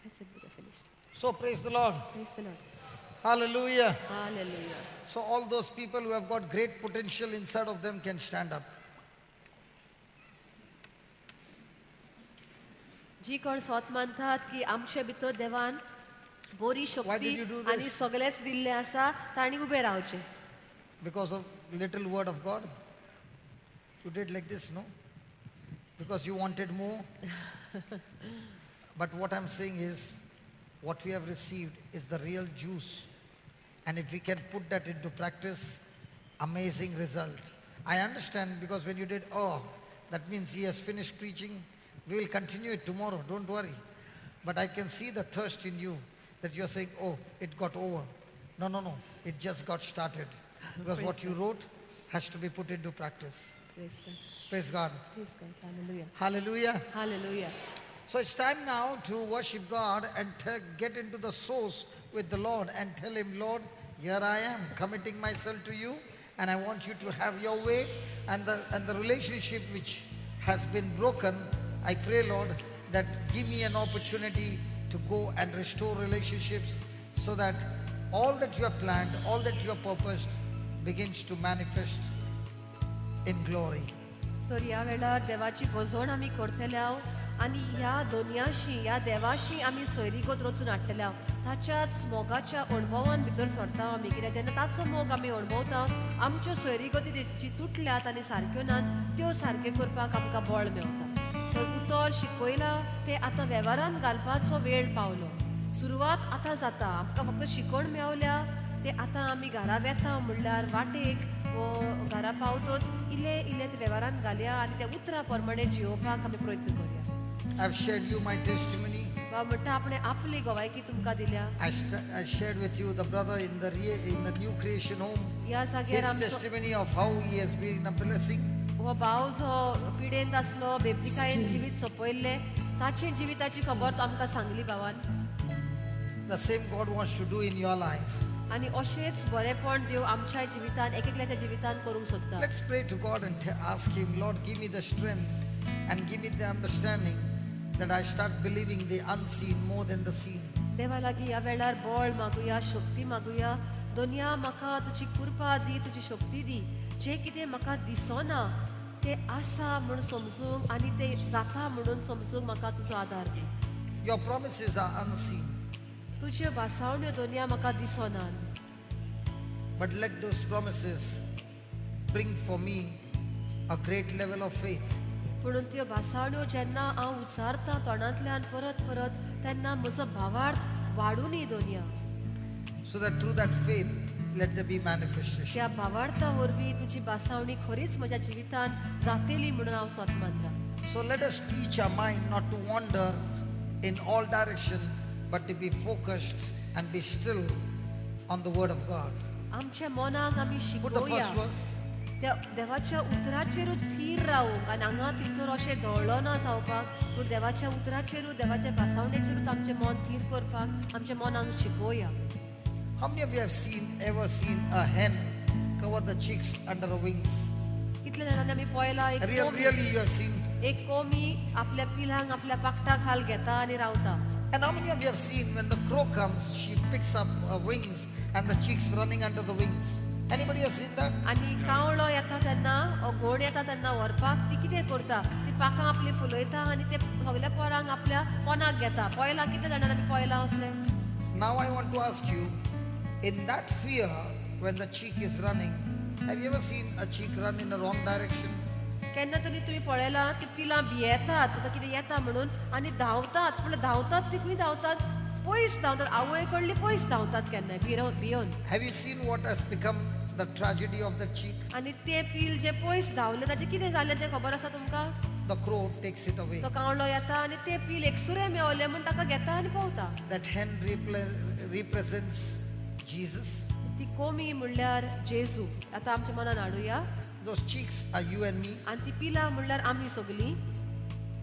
That's it, we finished. So praise the Lord. Praise the Lord. Hallelujah. Hallelujah. So all those people who have got great potential inside of them can stand up. जी कोण सोत मानतात की आमचे भितर देवान बरी Why शक्ती did you do this? आनी सगळेच दिल्ले आसा तांणी उबे रावचे. Because of little word of God? You did like this, no? Because you wanted more? But what I'm saying is, what we have received is the real juice. And if we can put that into practice, amazing result. I understand, because when you did, oh, that means he has finished preaching. We will continue it tomorrow, don't worry. But I can see the thirst in you that you're saying, oh, it got over. No, no, no, it just got started. Because what you wrote has to be put into practice. Praise God. Praise God. Praise God. Hallelujah. Hallelujah. Hallelujah. So it's time now to worship God and get into the source with the Lord and tell him, Lord, here I am, committing myself to you, and I want you to have your way. And the relationship which has been broken, I pray, Lord, that give me an opportunity to go and restore relationships so that all that you have planned, all that you have purposed begins to manifest in glory. तर ह्या वेळार देवाची भजवण आमी करतले आनी ह्या दोनयाशी ह्या देवाशी आमी सोयरीगत रचून हाडटले ताच्याच मोगाच्या अणभवान भितर सरता आमी कित्याक जेन्ना ताचो मोग आमी अणभवता आमच्यो सोयरीगती जी तुटल्यात आनी सारक्यो नात त्यो सारक्यो करपाक आमकां बळ मेवता. तर उतर शिकयलां तें आतां वेव्हारान घालपाचो वेळ पावलो. सुरवात आतां जाता. आमकां फक्त शिकवण मेवल्या ते आतां आमी घरा वेता म्हणल्यार वाटेक वो घरा पावतोच इल्ले इल्ले ते वेव्हारान घालया आनी त्या उतरा प्रमाणे जियोवपाक आमी प्रयत्न करुया. I've shared you my testimony. बाबा म्हणटा आपणें आपली गवायकी तुमकां दिल्या. I shared with you the brother in the new creation home. ह्या जाग्यार His आमचो testimony of how he has been a blessing. हो भाव जो पिडेंत आसलो बेबदिकायेन जिवीत सोंपयल्लें ताचे जिविताची खबर आमकां सांगली भावान. The same God wants to do in your life. आनी अशेंच बरेंपण देव आमच्या जिवितान एक एकल्याच्या जिवितान करूंक सोदता. Let's pray to God and ask him, Lord, give me the strength and give me the understanding that I start believing the unseen more than the seen. देवा लागीं ह्या वेळार बळ मागुया, शक्ती मागुया. दोनया म्हाका तुजी कृपा दी, तुजी शक्ती दी, जें कितें म्हाका दिसना तें आसा म्हूण समजूंक आनी तें जाता म्हणून समजूंक म्हाका तुजो आदार दी. Your promises are unseen. तुज्यो भासावण्यो दोनया म्हाका दिसना. But let those promises bring for me a great level of faith. पुणून त्यो भासावण्यो जेन्ना हांव उच्चारतां तोंडांतल्यान परत परत तेन्ना म्हजो भावार्थ वाडुनी दोनया. So that through that faith let there be manifestation. त्या भावार्था वरवीं तुजी भासावणी खरीच म्हज्या जिवितान जातली म्हणून हांव सोत मानता. So let us teach our mind not to wander in all direction, but to be focused and be still on the word of God. आमच्या मनाक आमी Put the शिकोवया first verse. त्या देवाच्या उतराचेरूच थीर रावूंक आनी हांगा थंयसर अशें दळ्ळो ना जावपाक, पूण देवाच्या उतराचेरूच देवाच्या भासावणेचेरूच आमचें मन थीर करपाक आमच्या मनाक शिकोवया. How many of you have ever seen a hen cover the chicks under her wings? कितले जाणांनी आमी पळयला एक Really you have seen? एक कोंबी आपल्या पिलांक आपल्या पाकटा खाल घेता आनी रावता. And how many of you have seen when the crow comes, she picks up her wings and the chicks running under the wings? Anybody has seen that? आनी कावळो येता तेन्ना ओ घोण येता तेन्ना व्हरपाक ती कितें करता, ती पाखां आपली फुलयता आनी ते सगल्या पोरांक आपल्या पोनाक घेता. पळयलां कितले जाणांनी आमी पळयलां असलें? Now I want to ask you, in that fear, when the chick is running, have you ever seen a chick run in the wrong direction? केन्ना तरी तुमी पळयलां ती पिलां भियेतात आतां कितें येता म्हणून आनी धांवतात, पूण धांवतात ती खंय धांवतात, पयस धांवतात, आवय कडली पयस धांवतात केन्नाय भियोन. Have you seen what has become the tragedy of the chick? आनी ते पील जे पयस धांवले ताचें कितें जालें तें खबर आसा तुमकां? The crow takes it away. तो कावळो येता आनी ते पील एकसुरें मेवलें म्हूण ताका घेता आनी पोवता. That hen represents Jesus. ती कोमी म्हणल्यार जेजू. आतां आमच्या मनान हाडुया. Those chicks are you and me, आनी ती पिलां म्हणल्यार आमी सगलीं.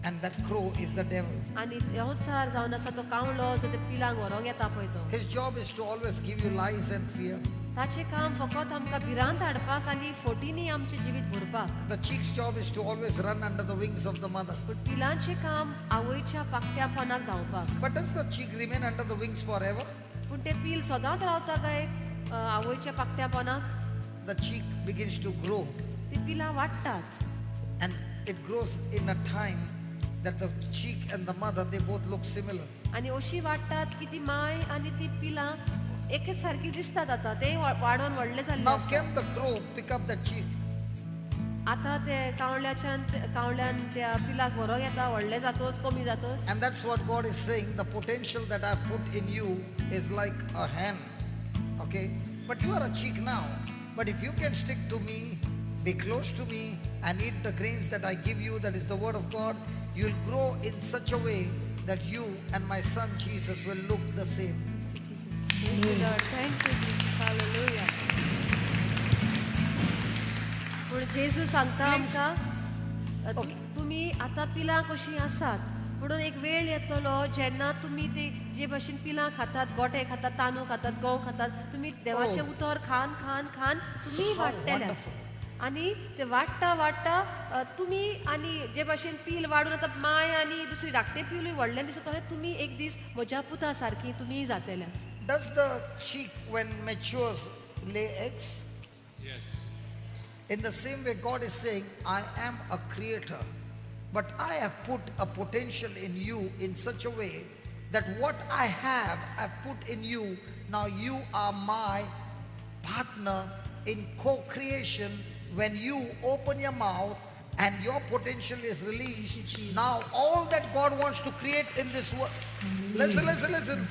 and that crow is the devil. आनी संवसार जावन आसा तो कावळो जो ते पिलांक व्हरोंक येता पळय तो. His job is to always give you lies and fear. ताचें काम फकत आमकां भिरांत हाडपाक आनी फोटींनी आमचें जिवीत भरपाक. The chick's job is to always run under the wings of the mother. पूण पिलांचें काम आवयच्या पाकट्या पोनाक धांवपाक. But does the chick remain under the wings forever? पूण ते पील सदांच रावता काय आवयच्या पाकट्या पोनाक? The chick begins to grow, ती पिलां वाडटात. and it grows in a time that the chick and the mother, they both look similar. आनी अशी वाडटात की ती माय आनी ती पिलां एकेच सारकी दिसतात आतां, ते वाडोवन व्हडले जाल्ले Now आसतात. can the crow pick up the chick? आतां ते कावळ्याच्यान कावळ्यान त्या पिलाक व्हरोंक येता, व्हडले जातोच कमी जातोच. And that's what God is saying. The potential that I've put in you is like a hen. Okay? But you are a chick now. But if you can stick to me, be close to me, and eat the grains that I give you, that is the word of God, you'll grow in such a way that you and my son Jesus will look the same. Praise the Lord. Thank you, Jesus. Hallelujah. पूण जेजू सांगता Please. आमकां, तुमी आतां पिलां कशीं आसात, म्हणून एक वेळ येतलो जेन्ना तुमी ते जे भशेन पिलां खातात, गोटे खातात, तांदूळ खातात, गंव खातात, तुमी देवाचें Oh. उतर खान खान खान तुमी How वाडटले. wonderful. आनी ते वाडटा वाडटा तुमी आनी जे भशेन पील वाडून आतां माय आनी दुसरी धाकटे पिलूय व्हडलें दिसता, तशें तुमी एक दीस म्हज्या पुता सारकी तुमीय जातले. Does the chick, when matures, lay eggs? Yes. In the same way, God is saying, I am a creator, but I have put a potential in you in such a way that what I have, I've put in you. Now you are my partner in co-creation. When you open your mouth and your potential is released, now all that God wants to create in this world, listen, listen, listen,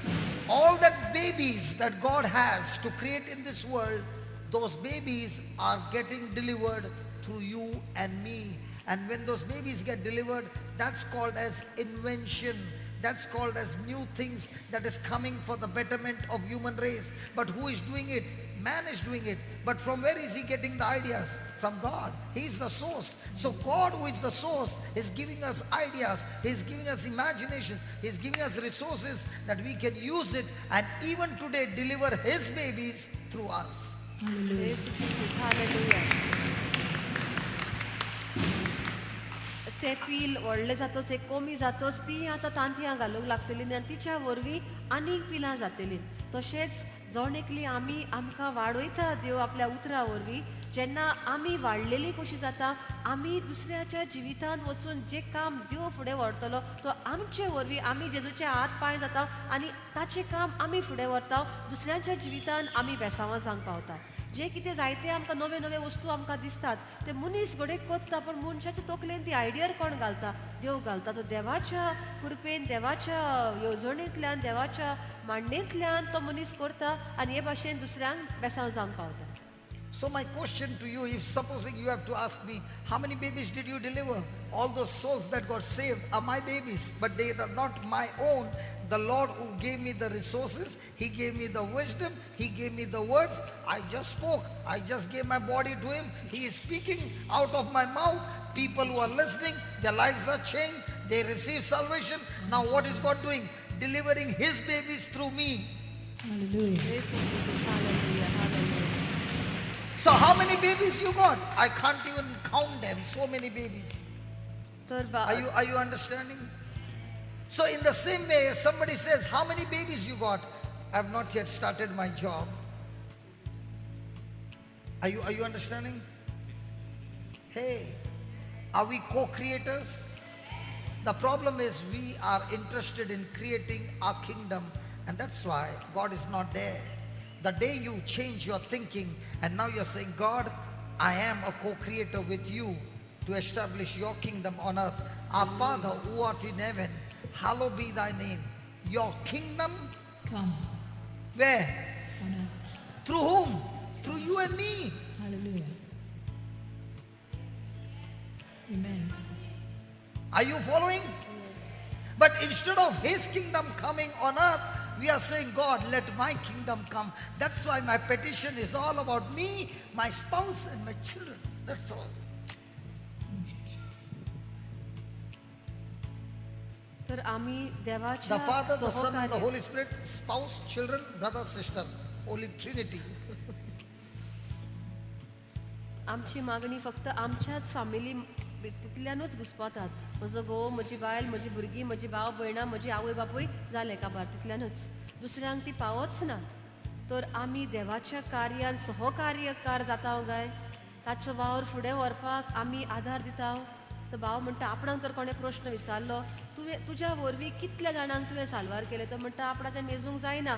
all that babies that God has to create in this world, those babies are getting delivered through you and me. And when those babies get delivered, that's called as invention. That's called as new things that is coming for the betterment of human race. But who is doing it? Man is doing it. But from where is he getting the ideas? From God. He is the source. So God, who is the source, is giving us ideas. He is giving us imagination. He is giving us resources that we can use it and even today deliver His babies through us. Hallelujah. Praise Jesus. Hallelujah. ते पील व्हडलें जातच, एक कमी जातच, ती आतां तांतयां घालूंक लागतली आनी तिच्या वरवीं आनीक पिलां जातलीं. तशेंच जण एकली आमी आमकां वाडयता देव आपल्या उतरा वरवीं. जेन्ना आमी वाडलेली कशी जाता, आमी दुसऱ्याच्या जिवितांत वचून जें काम देव फुडें व्हरतलो तो आमचे वरवीं, आमी जेजूचे हात पांय जाता आनी ताचें काम आमी फुडें व्हरता, दुसऱ्यांच्या जिवितांत आमी बेसांवां जावंक पावता. जे कितें जायते आमकां नवे नवे वस्तू आमकां दिसतात ते मनीस घडये कोत्ता, पूण मनशाच्या तकलेन ती आयडिया कोण घालता? देव घालता. तो देवाच्या कृपेन, देवाच्या येवजणेंतल्यान, देवाच्या मांडणेंतल्यान तो मनीस करता आनी हे भाशेन दुसऱ्यांक बेसांव जावंक पावता. So my question to you, if supposing you have to ask me, how many babies did you deliver? All those souls that got saved are my babies, but they are not my own. The Lord who gave me the resources, He gave me the wisdom, He gave me the words. I just spoke. I just gave my body to Him. He is speaking out of my mouth. People who are listening, their lives are changed. They receive salvation. Now what is God doing? Delivering His babies through me. Hallelujah. Praise you, Jesus. Hallelujah. Hallelujah. So how many babies you got? I can't even count them. So many babies. तर Are you understanding? So in the same way, if somebody says, how many babies you got? I've not yet started my job. Are you understanding? Hey, are we co-creators? The problem is we are interested in creating our kingdom, and that's why God is not there. The day you change your thinking and now you're saying, God, I am a co-creator with you to establish your kingdom on earth. Our Father who art in heaven, hallowed be thy name. Your kingdom, Come where? On earth. Through whom? Through you and me. Hallelujah. Amen. Are you following? But instead of his kingdom coming on earth, we are saying, God, let my kingdom come. That's why my petition is all about me, my spouse, and my children. That's all. तर आमी देवाच्या The Father, the Son, and the सहकार्य Holy Spirit, spouse, children, brother, sister, Holy Trinity. आमची मागणी फक्त आमच्याच family तितल्यानूच घुस्पतात. म्हजो घोव, म्हजी बायल, म्हजी भुरगीं, म्हजी भाव भयणां, म्हजी आवय बापूय, जालें काबार तितल्यानूच. दुसऱ्यांक ती पावच ना. तर आमी देवाच्या कार्यान सहकार्यकार जाता काय? ताचो वावर फुडें व्हरपाक आमी आदार दिता? तर भाव म्हणटा, आपणाक तर कोणें प्रश्न विचारलो, तुवें तुज्या वरवीं कितल्या जाणांक तुवें साल्वार केलें? तर म्हणटा आपणाचें मेजूंक जायना.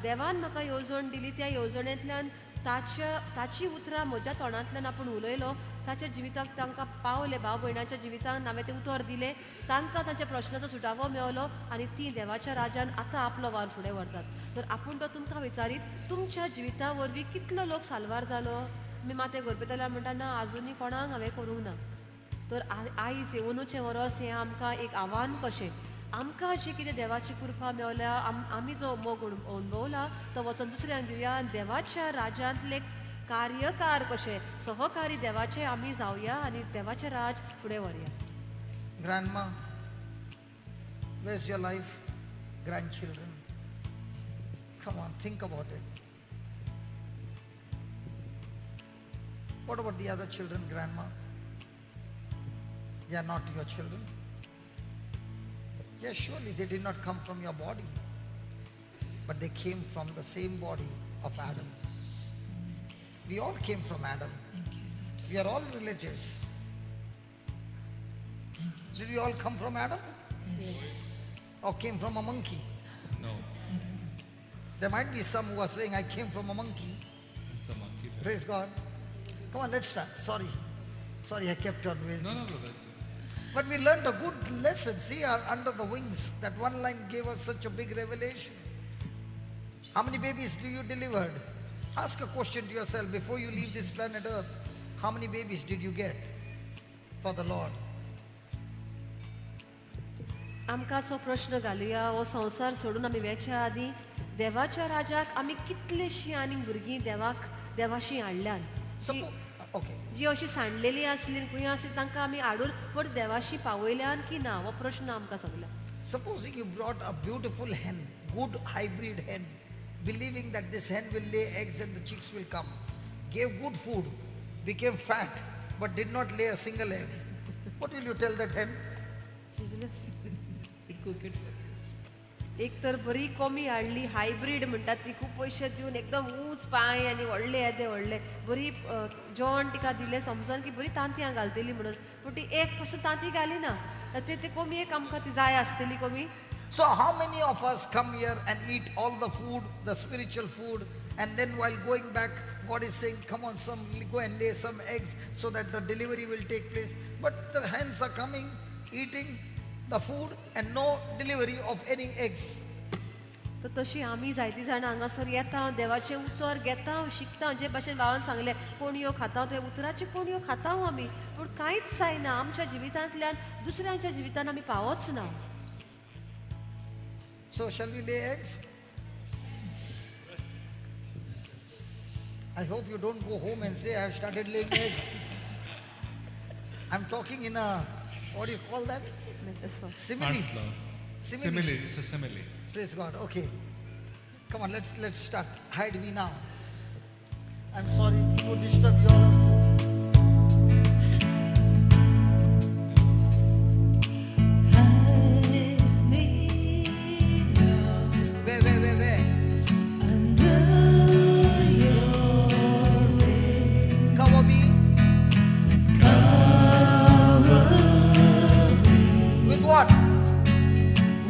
देवान म्हाका येवजण दिली, त्या येवजणेंतल्यान ताच्या ताची उतरां म्हज्या तोंडांतल्यान आपूण उलयलो, ताच्या जिविताक तांकां पावलें, भाव भयणाच्या जिवितान हांवें तें उतर दिलें, तांकां तांच्या प्रश्नाचो सुटावो मेवलो आनी ती देवाच्या राजान आतां आपलो वावर फुडें व्हरतात. तर आपूण तो तुमकां विचारीत, तुमच्या जिविता वरवीं कितलो लोक साल्वार जालो? आमी माथें घरपेतल्यार म्हणटा, ना, आजुनूय कोणाक हांवें करूंक ना. तर आयज अंदूचें वरस हें आमकां एक आव्हान कशें, आमकां जी कितें देवाची कृपा मेवल्या, आमी जो मोग अणभवला तो वचोन दुसऱ्यांक दिवया आनी देवाच्या राज्यांतले कार्यकार कशे सहकारी देवाचे आमी जावया आनी देवाचें राज फुडें व्हरया. Grandma, where's your life? Grandchildren. Come on, think about it. What about the other children, Grandma? They are not your children. Yes, surely they did not come from your body, but they came from the same body of Adam. We all came from Adam. Thank you, Lord. We are all relatives. Did we all come from Adam? Yes. Or came from a monkey? No, There might be some who are saying, I came from a monkey. It's the monkey family. Praise God. Come on, let's start. Sorry. Sorry, I kept on waiting. No, no, brother. It's But we learned a good lesson. See, under the wings, that one line gave us such a big revelation. How many babies do you delivered? Ask a question to yourself before you leave this planet Earth. How many babies did you get for the Lord? आमकां जो प्रश्न घालुया, हो संवसार सोडून आमी वेच्या आदीं देवाच्या राजाक आमी कितलीशीं आनीक भुरगीं देवाक देवाशी हाडल्यान, जी Suppose, okay. जी अशी सांडलेली आसली, खंय आसली, तांकां आमी हाडून परत देवाशी पावयल्यान की ना, हो प्रश्न आमकां सगळ्यांक. Supposing you brought a beautiful hen, good hybrid hen, believing that this hen will lay eggs and the chicks will come, gave good food, became fat, but did not lay a single egg. What will you tell that hen? We'll cook it for this. एक तर बरी कोंबी हाडली, hybrid म्हणटात ती, खूब पयशे दिवन, एकदम ऊंच पांय आनी व्हडले येदे व्हडले, बरी जेवण तिका दिलें समजून की बरी तांतयां घालतली म्हणून, पूण ती एक पासून तांती घाली ना. ते ते कोंबयेक आमकां ती जाय आसतली कोंबी? So, how many of us come here and eat all the food, the spiritual food, and then while going back, God is saying, come on, some go and lay some eggs so that the delivery will take place. But the hens are coming, eating the food, and no delivery of any eggs. तर तशी आमी जायतीं जाणां हांगासर येता, देवाचें उतर घेता, शिकता, जे भाशेन भावान सांगलें, कोणयो खाता, ते उतराच्यो कोणयो खाता आमी, पूण कांयच जायना आमच्या जिवितांतल्यान, दुसऱ्यांच्या जिवितान आमी पावच ना. So, shall we lay eggs? I hope you don't go home and say, I have started laying eggs. I'm talking in a, what do you call that? Simile. Heart love. Simile. Simile. It's a simile. Praise God. Okay. Come on, let's start. Hide me now. I'm sorry to disturb you all.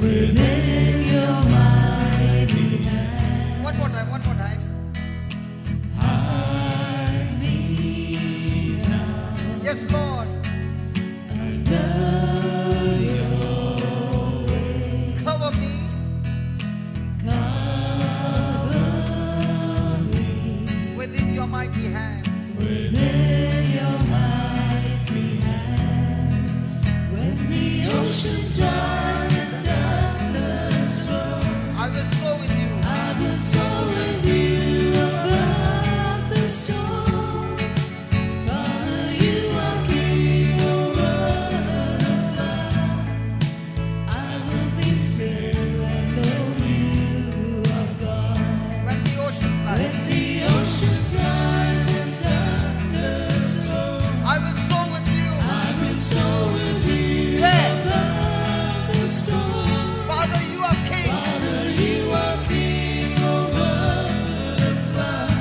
Within your mighty hand. One more time, one more time. Hide me now. Yes, Lord. Under your wings. Cover me. Cover me. Within your mighty hand. Within your mighty hand. When the oceans rise and thunders roar, I will soar with you. I will soar with you above the storm. Father, you are king over the flood. I will be still and know you are God. When the oceans rise, When the oceans rise and thunders roar, I will soar with you. I will soar with you Where? above the storm. Father, you are king. Father, you are king over the flood.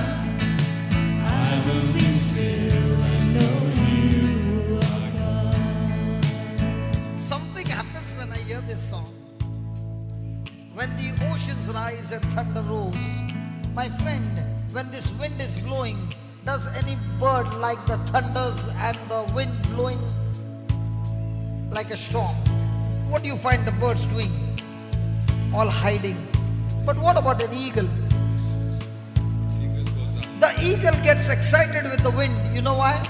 I will be still and know you are God. Something happens when I hear this song. When the oceans rise and thunder roars. My friend, when this wind is blowing, does any bird like the thunders and the wind blowing like a storm? What do you find the birds doing? All hiding. But what about an eagle? Eagle goes up. The eagle gets excited with the wind. You know why?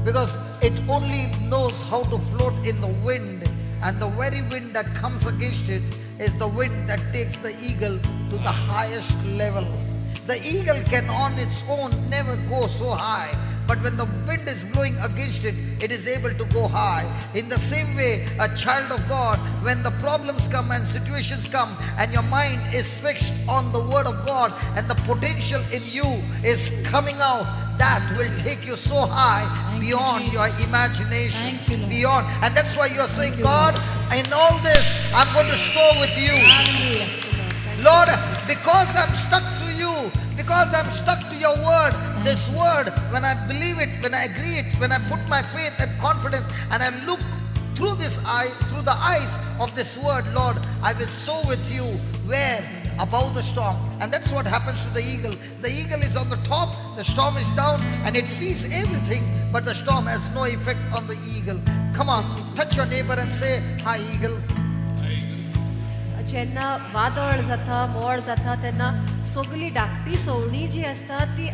Because it only knows how to float in the wind, and the very wind that comes against it is the wind that takes the eagle to the highest level. The eagle can on its own never go so high, but when the wind is blowing against it, it is able to go high. In the same way, a child of God, when the problems come and situations come and your mind is fixed on the word of God and the potential in you is coming out, that will take you so high. Thank you, beyond your Jesus. imagination. Thank you, Lord. Beyond. And that's why you're saying, you, God, in all this, I'm going to soar with you. Hallelujah. Lord, because I'm stuck to you, because I'm stuck to your word, this word, when I believe it, when I agree it, when I put my faith and confidence and I look through this eye, through the eyes of this word, Lord, I will soar with you where? Above the storm. And that's what happens to the eagle. The eagle is on the top, the storm is down, and it sees everything, but the storm has no effect on the eagle. Come on, touch your neighbor and say, "Hi, eagle." जेन्ना वादळ जाता, मोड जाता, तेन्ना सगळीं धाकटी सवणीं जी आसता ती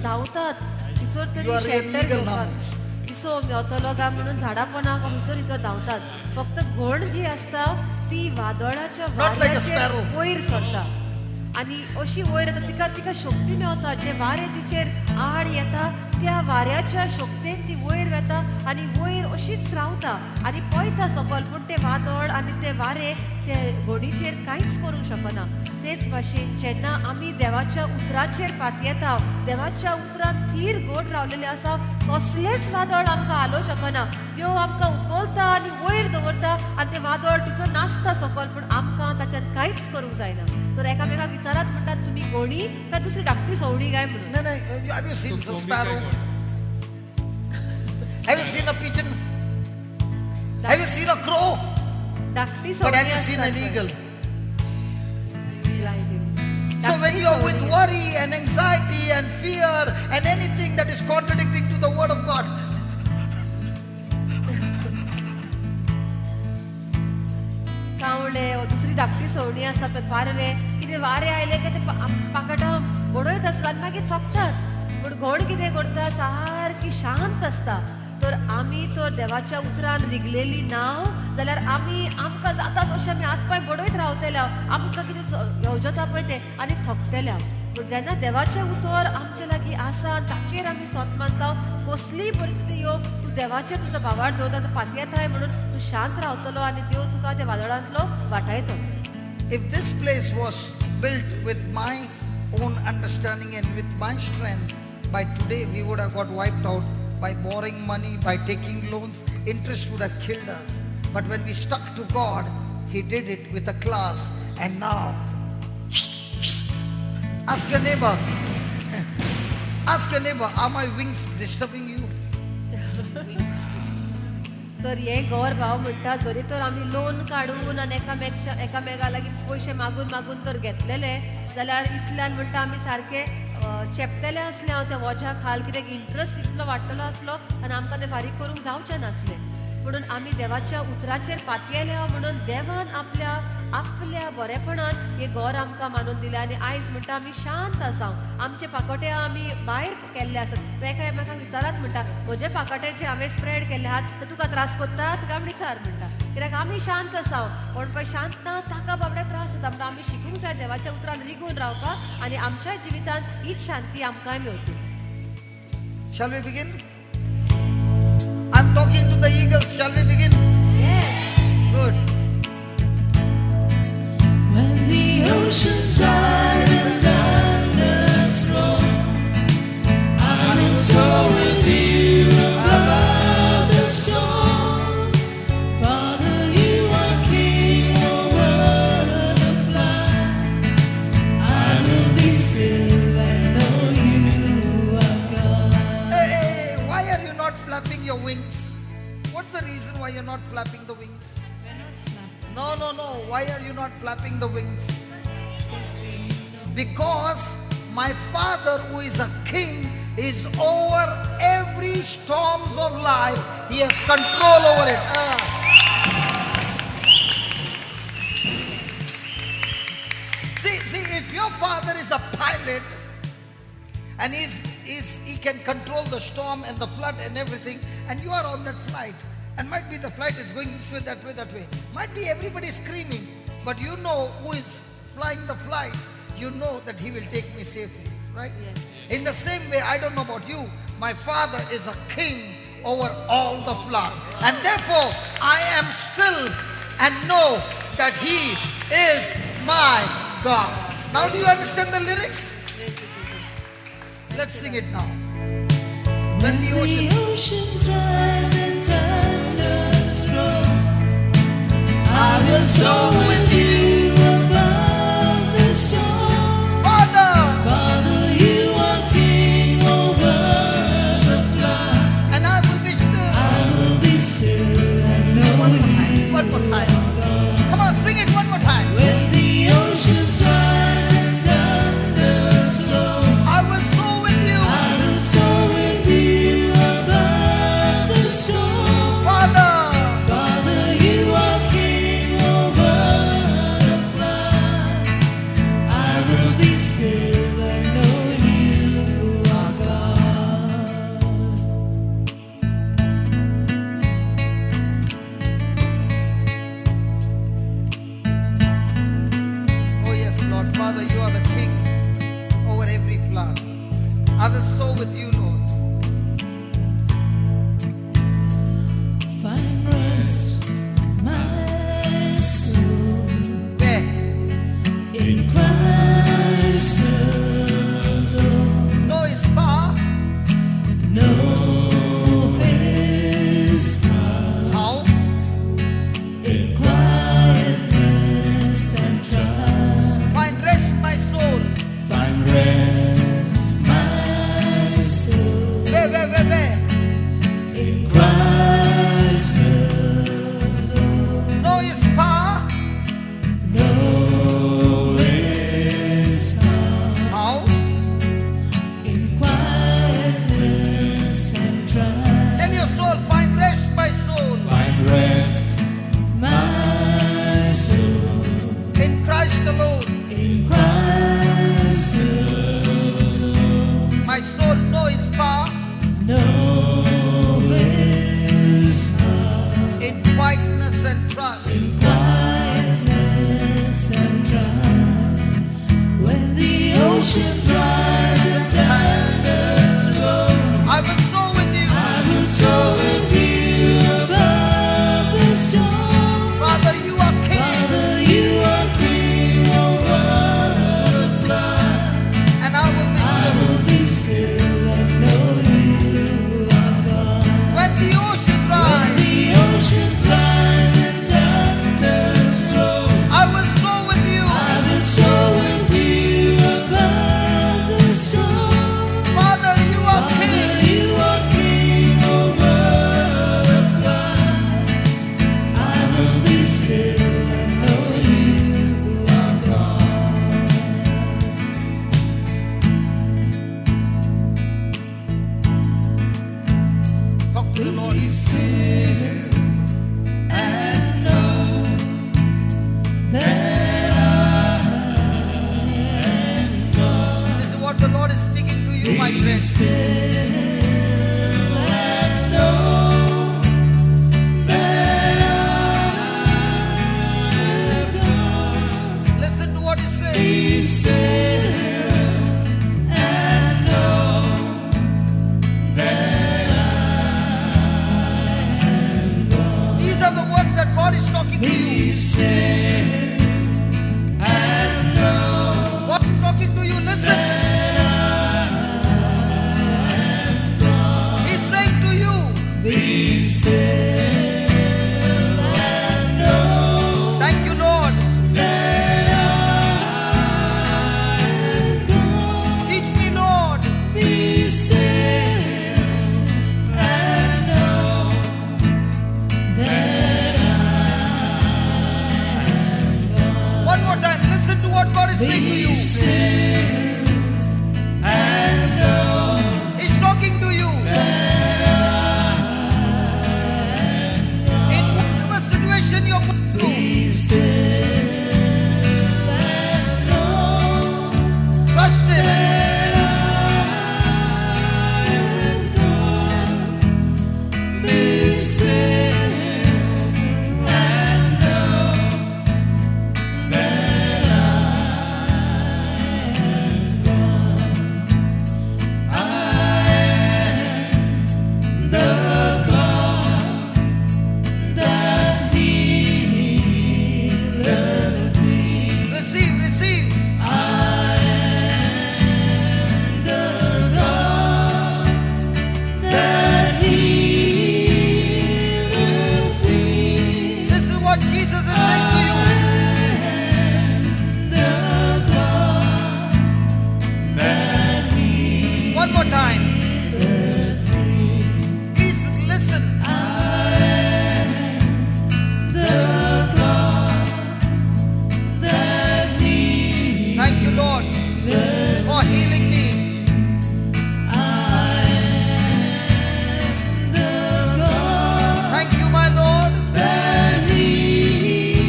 धांवतात हिचोर You तरी are an shelter eagle now. घेवपाक. इसो मेवतलो काय म्हणून झाडां पोंदाक हिचोर हिचोर धांवतात. फक्त घोण जी आसता ती वादळाच्या Not like a वाऱ्याचेर sparrow. वयर सरता आनी अशी वयर येता. तिका तिका शक्ती मेवता. जे वारें तिचेर आड येता त्या वाऱ्याच्या शक्तेन ती वयर वता आनी वयर अशीच रावता आनी पळयता सकयल, पूण ते वादळ आनी ते वारें ते घोणीचेर कांयच करूंक शकना. तेच भाशेन जेन्ना आमी देवाच्या उतराचेर पातयेता, देवाच्या उतरान थीर गोड रावलेले आसा, कसलेंच वादळ आमकां हालोवंक शकना. देव आमकां उखलता आनी वयर दवरता आनी तें वादळ तिचो नाचता सकयल, पूण आमकां ताच्यान कांयच करूंक जायना. तर एकामेकाक विचारात म्हणटात, तुमी घोणी काय दुसरी धाकटी सवणी काय म्हणून. No, have you seen the sparrow? Have you seen a pigeon? Have you seen a crow? धाकटी But have सवणी you seen an आसतात पळय. Eagle? So when you are with worry and anxiety and fear and anything that is contradicting to the word of God, कावळे वा दुसरी धाकटी सवणी आसतात पळय, पारवे, कितें वारें आयलें काय ते पांकटां बडयत आसतात आनी मागीर थकतात. पूण घोण कितें करता? सारकी शांत आसता. तर आमी तर देवाच्या उतरान रिगलेली ना जाल्यार आमी आमकां जाता तशें आमी हात पांय बडयत रावतले, आमकां कितें येवजता पळय तें आनी थकतले. पूण जेन्ना देवाचें उतर आमचे लागीं आसा आनी ताचेर आमी सोत मानता, कसलीय परिस्थिती येवं, तूं देवाचेर तुजो भावार्थ दवरता, पातयेताय म्हणून तूं शांत रावतलो आनी देव तुका त्या वादळांतलो वाटायतलो. If this place was built with my own understanding and with my strength, by today we would have got wiped out by borrowing money, by taking loans. Interest would have killed us. But when we stuck to God, He did it with a class. And now, ask your neighbor, ask your neighbor, "Are my wings disturbing you?" Wings disturbing. तर हें घर भाव म्हणटा जरी तर आमी loan काडून आनी एकामेकच्या एकामेका लागीं पयशे मागून मागून तर घेतलेले जाल्यार इतल्यान म्हणटा आमी सारके चेपतले आसले हांव त्या वोज्या खाल, कित्याक इंट्रस्ट इतलो वाडटलो आसलो आनी आमकां तें फारीक करूंक जावचें नासलें. म्हणून आमी देवाच्या उतराचेर पातयेले म्हणून देवान आपल्या आपल्या बरेपणान हें घर आमकां मानून दिलें आनी आयज म्हणटा आमी शांत आसा. आमचे पाकोटे आमी भायर केल्ले आसात. एका एकामेकांक विचारात म्हणटा म्हजे पाकोटे जे हांवें स्प्रेड केल्ले आहात ते तुका त्रास करतात काय विचार म्हणटा, कित्याक आमी शांत आसा. कोण पळय शांत ना ताका बाबड्या त्रास जाता. म्हणटा आमी शिकूंक जाय देवाच्या उतरान रिगून रावपाक आनी आमच्या जिवितांत हीच शांती आमकांय मेवतली. Shall we begin? I'm talking to the eagles. Shall we begin? Yes. Good. When the oceans rise and thunders roar, I will soar with you above the storm. Father, you are king over the flood. I will be still and know you are God. Hey, hey, why are you not flapping your wings? What's the reason why you're not flapping the wings? We're not flapping. No, no, no. Why are you not flapping the wings? Because we know. Because my Father, who is a king, is over every storms of life. He has control over it. Ah. See, if your father is a pilot and he can control the storm and the flood and everything, and you are on that flight, and might be the flight is going this way, that way, that way. Might be everybody screaming, but you know who is flying the flight. You know that he will take me safely, right? Yes. In the same way, I don't know about you, my father is a king over all the flood. And therefore, I am still and know that he is my God. Now, do you understand the lyrics? Thank you, Jesus. Let's sing it now. When the The ocean oceans rise and thunders roar, I will soar with you above the storm. Father, Father, you are king over the flood. And I will be still. I will be still and know One more time. you One more time. are God. Come on, sing it one more time. When the oceans rise and thunders roar, I will soar with you. I will soar with you above the storm. Father, Father, you are king over talking to you. Be still and know God is talking to you. Listen. He's saying to you, Be still and know thank you, Lord. that I am God. Teach me, Lord. Be still and know that One more time. Listen to what God is saying to Be you. still and know He's talking to you. In whatever situation you're going through, Be still and know trust Him. that I am God. Be still and know that I am God. I am the God that healeth thee. Receive, receive. I am the God that healeth thee. This is what Jesus is saying to you. The God that healeth One more time. thee. Please listen. I am the God that healeth Thank you, Lord, for healing me. I am the God Thank you, my Lord, that healeth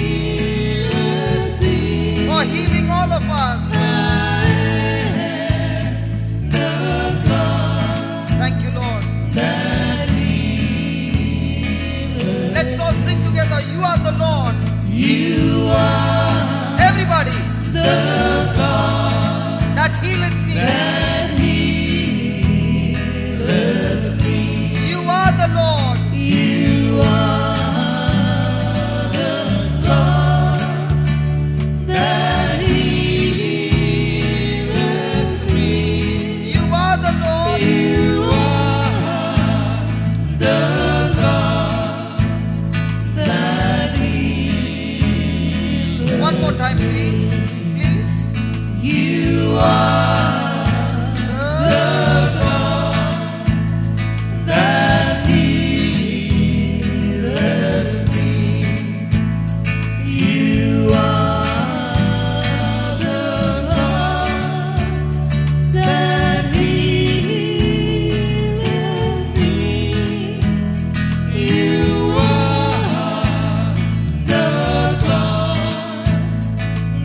thee. for healing all of us. I am the God Thank you, Lord. that healeth. Let's all sing together. You are the Lord. You are Everybody the God that healeth me. that healeth me. You are the Lord. You are the God that healeth me. You are the Lord. You are the God that healeth. One more time, please. Please. You are the God that healeth me. You are the God that healeth me. You are the God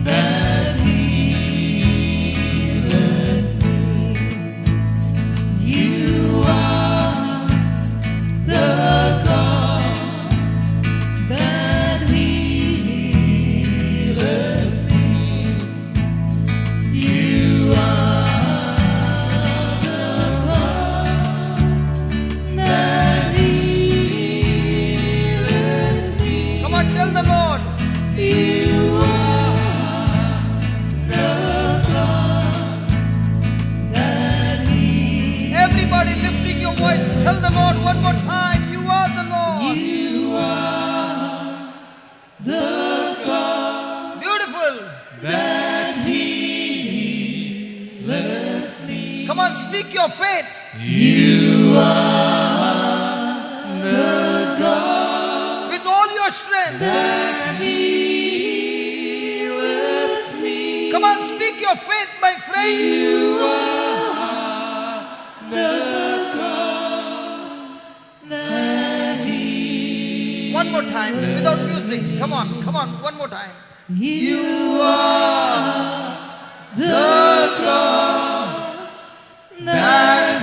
that healeth me. You are the God that healeth me. You are the God that healeth me. Come on, tell the Lord. You are the God that healeth. Everybody lifting your voice. Tell the Lord one more time. You are the Lord. You are the God Beautiful. that healeth me. Come on, speak your faith. You are the God With all your strength. that healeth me. Come on, speak your faith, my friend. You are the God that healeth. One more time, without music. Come on, come on, one more time. You are the God that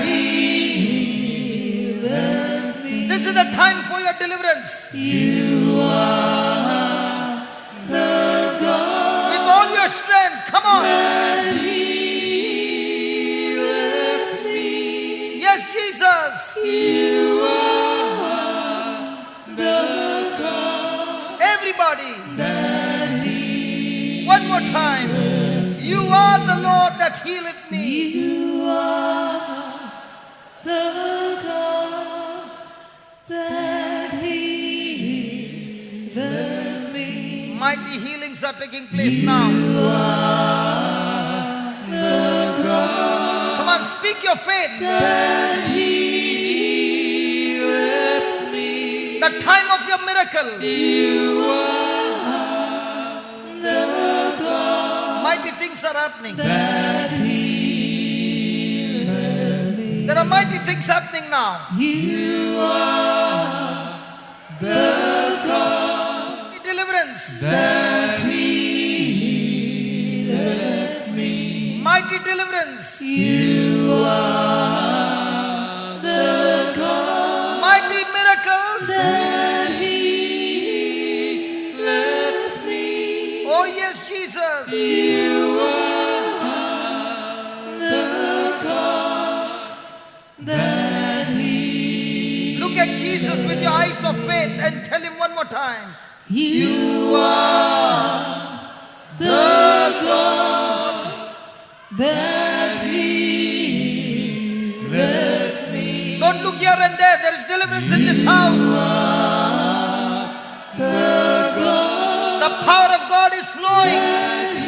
healeth me. This is the time for your deliverance. You are the God With all your strength, come on. that healeth me. Yes, Jesus. You are the God. Everybody. One more time. You are the Lord that healeth me. You are the God that healeth me. Mighty healings are taking place now. Come on, speak your faith. That healeth me. The time of your miracle. You are the God Mighty things are happening. that healeth me. There are mighty things happening now. You are the God Deliverance. that healeth me. Mighty deliverance. You are the God Mighty miracles. that healeth me. Oh, yes, Jesus. You are the God that healeth. Look at Jesus with your eyes of faith and tell him one more time. You are the God that healeth me. Don't look here and there. There is deliverance in this house. The God The power of God is flowing. that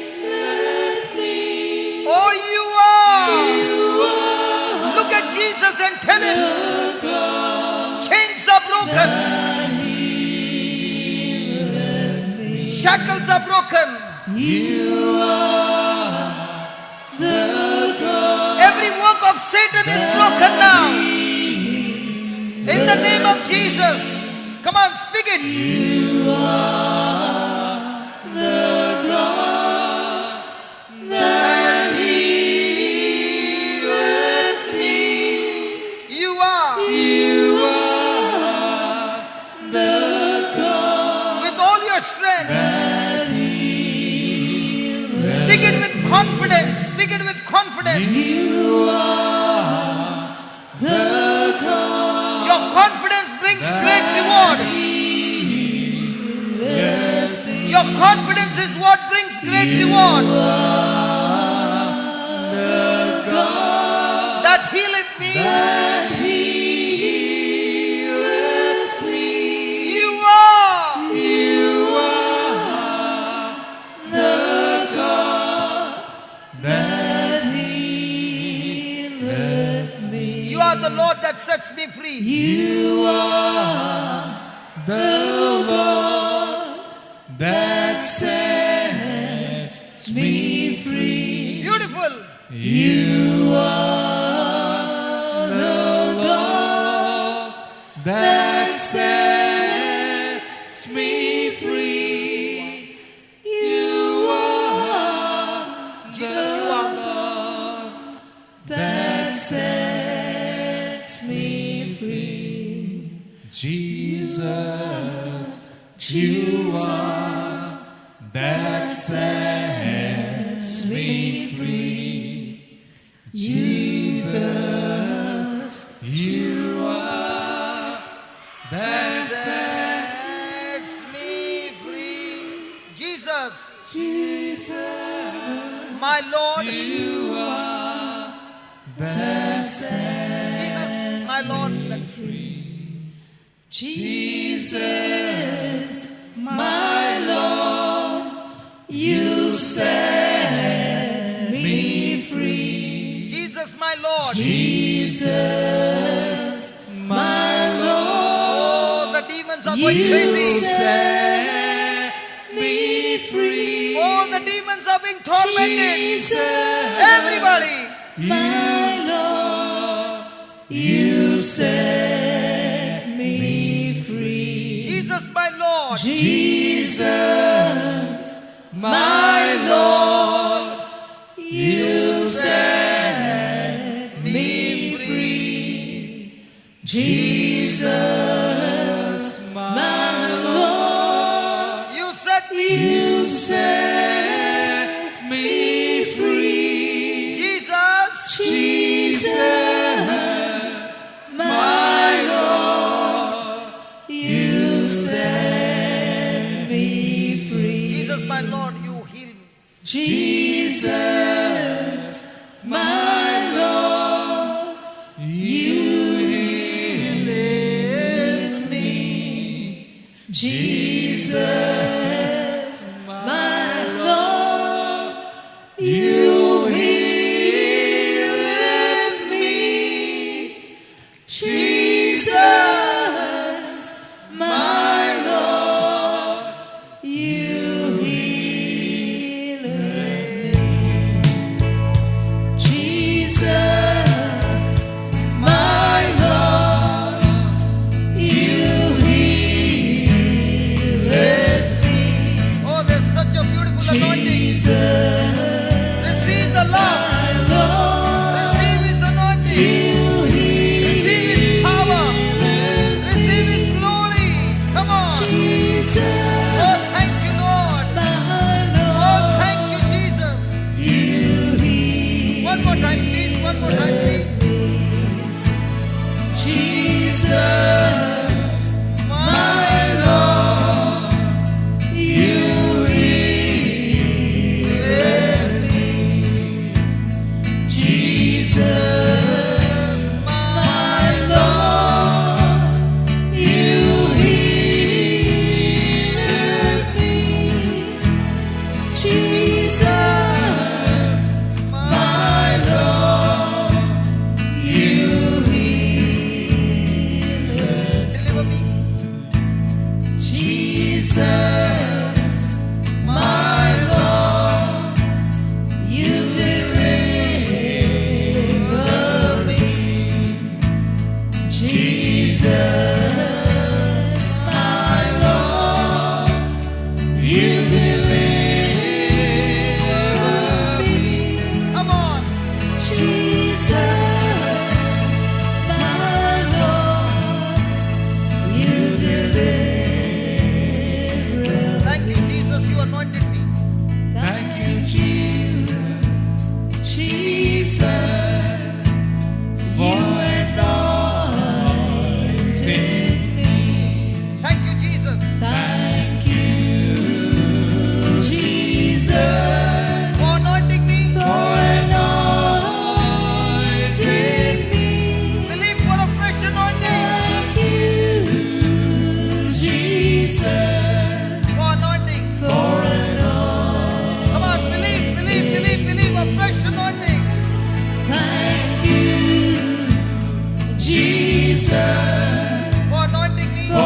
healeth me. Oh, you are. You are Look at Jesus and tell him the God chains are broken, that healeth me. Shackles are broken. You are the God Every work of Satan is broken now. In the name of Jesus. Come on, speak it. You are the God that healeth me. You are. You are the God With all your strength. that healeth. Speak it with confidence. Speak it with confidence. You are the God Your confidence brings great reward. healeth me. Your confidence is what brings great reward. The God That healeth me. that healeth me. You are. You are the God that healeth me. You are the Lord that sets me free. You are the Lord that sets me free. Beautiful. You are the God that sets me free. You are Jesus, you are. That sets me free. Jesus, you are that sets me free. Jesus, you are that sets Sets me free. Jesus, Jesus, my Lord. You are that sets Jesus, my Lord. That Jesus, my Lord, you set me free. Jesus, my Lord. Jesus, my Lord, Oh, the demons are going you crazy. Set me free. Oh, the demons are being tormented. Jesus, Everybody. My Lord, you set me free. Jesus, my Lord. Jesus, my Lord, you set me free. Jesus, my Lord, You set me. You set me free. Jesus. Jesus, my Lord, you set my Lord, you heal me. Jesus, my Lord, you healed me. Jesus, my Lord, you healed me. Jesus, my Lord, you healed me. Jesus, my Lord, you healed me. Oh, there's such a beautiful anointing. Jesus, Receive the love. my Lord, Receive His anointing. you Receive His power. healed Receive His glory. Come on. Jesus, Oh, thank you, Lord. my Oh, Lord, thank you, Jesus. you healed One more time, please. One more time, please. Jesus, my Lord, you healed me. Jesus, my Lord, you healed me. Jesus, my Lord, you healed Deliver me. Jesus, my Lord, you deliver me. Jesus, my Lord, you deliver me. Come on. Jesus, my Lord, you deliver. Thank you, Jesus. You anointed me. Thank you, Jesus, Jesus, you anointed me. Thank you, Jesus, Thank you, Jesus, for anointing me. for anointing me. Believe for a fresh anointing. Thank you, Jesus, For anointing. for anointing. Come on, believe, believe, believe, believe a fresh anointing. Thank you, Jesus, For anointing me. for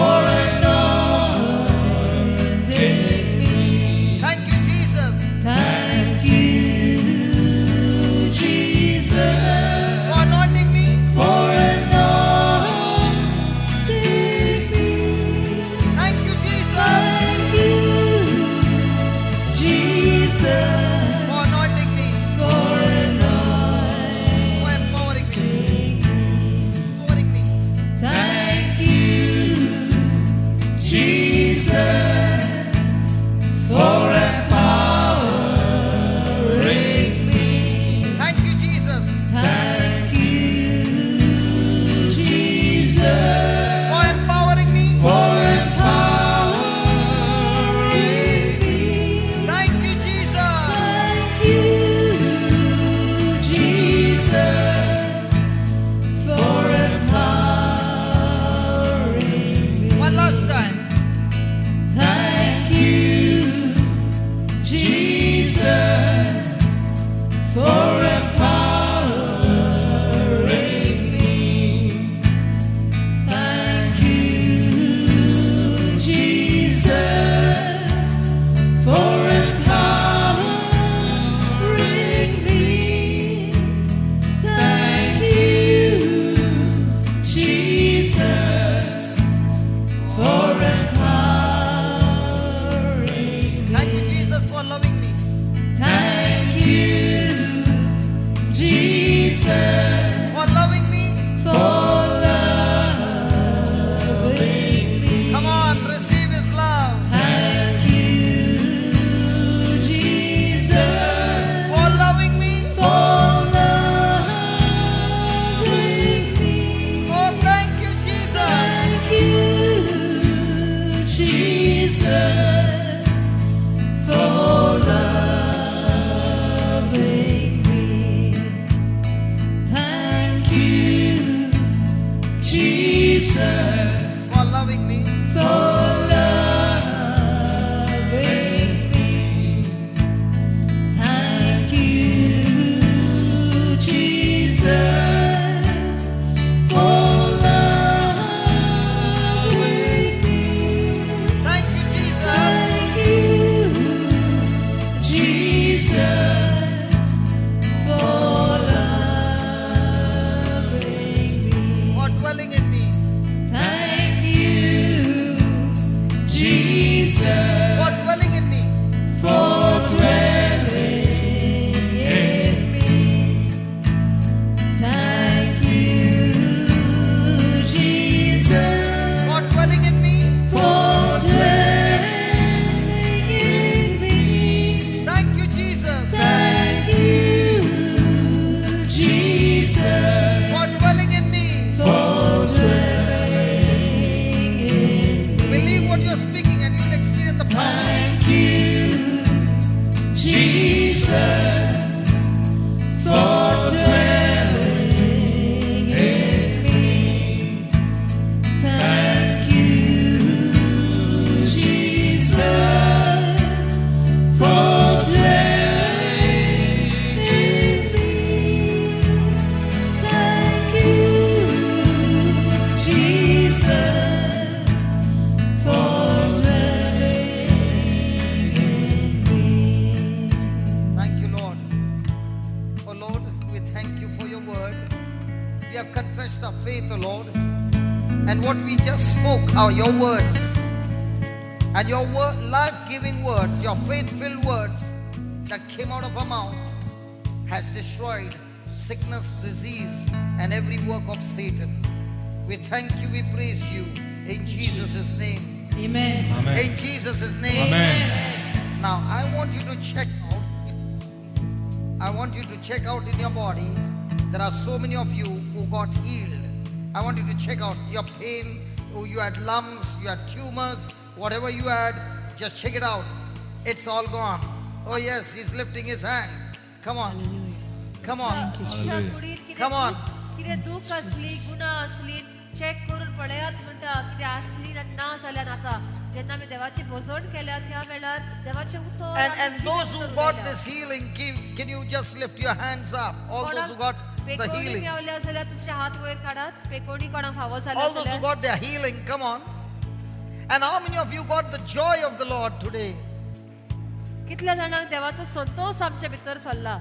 anointing me. Thank you, Jesus, Thank you, Jesus, for anointing me. for anointing me. Thank you, Jesus, Thank you, Jesus, for anointing me. for anointing For empowering me. me. Empowering me. Thank you, Jesus, for empowering me. Thank you, Jesus, Thank you, Jesus, for empowering me. for empowering me. Thank you, Jesus, Thank you, Jesus, for empowering me. One last time. Thank you, Jesus, for empowering me. Thank you, Jesus, for empowering me. Thank you, Jesus, for empowering me. Thank you, Jesus, for loving me. Thank you, Jesus, For loving me. for loving me. Come on, receive His love. Thank you, Jesus, For loving me. for loving me. Oh, thank you, Jesus. Thank you, Jesus, for what you're speaking and you'll experience the power. Thank you, Jesus, for dwelling in me. Thank you, Jesus, for dwelling in me. Thank you, Jesus, for dwelling in me. Thank you, Lord. Oh Lord, we thank you for your word. We have confessed our faith, O Lord. And what we just spoke are your words. And your word, life-giving words, your faith-filled words that came out of our mouth has destroyed sickness, disease, and every work of Satan. We thank you, we praise you in Jesus' name. Amen. Amen. In Jesus' name. Amen. Now I want you to check out. I want you to check out in your body. There are so many of you who got healed. I want you to check out your pain. Oh, you had lumps, you had tumors, whatever you had, just check it out. It's all gone. Oh yes, he's lifting his hand. Come on. Come on. तुमच्या कुडीत कितें Come on. कितें दूख आसली, गुणा आसली, check करून पळयात म्हणटा कितें आसली आनी ना जाल्यार आतां जेन्ना आमी देवाची भोजवण केल्या त्या वेळार देवाचें उतर And आमी and जिवीत those who करून got आयल्या. this healing, can you just lift your hands up? All those who कोणाक got the पेकोणी healing. मेवल्या जाल्यार तुमचे हात वयर काडात. पेकोणी कोणाक फावो जाल्या All those who जाल्यार got their healing, come on. And how many of you got the joy of the Lord today? कितल्या जाणांक देवाचो संतोष आमच्या भितर सरला?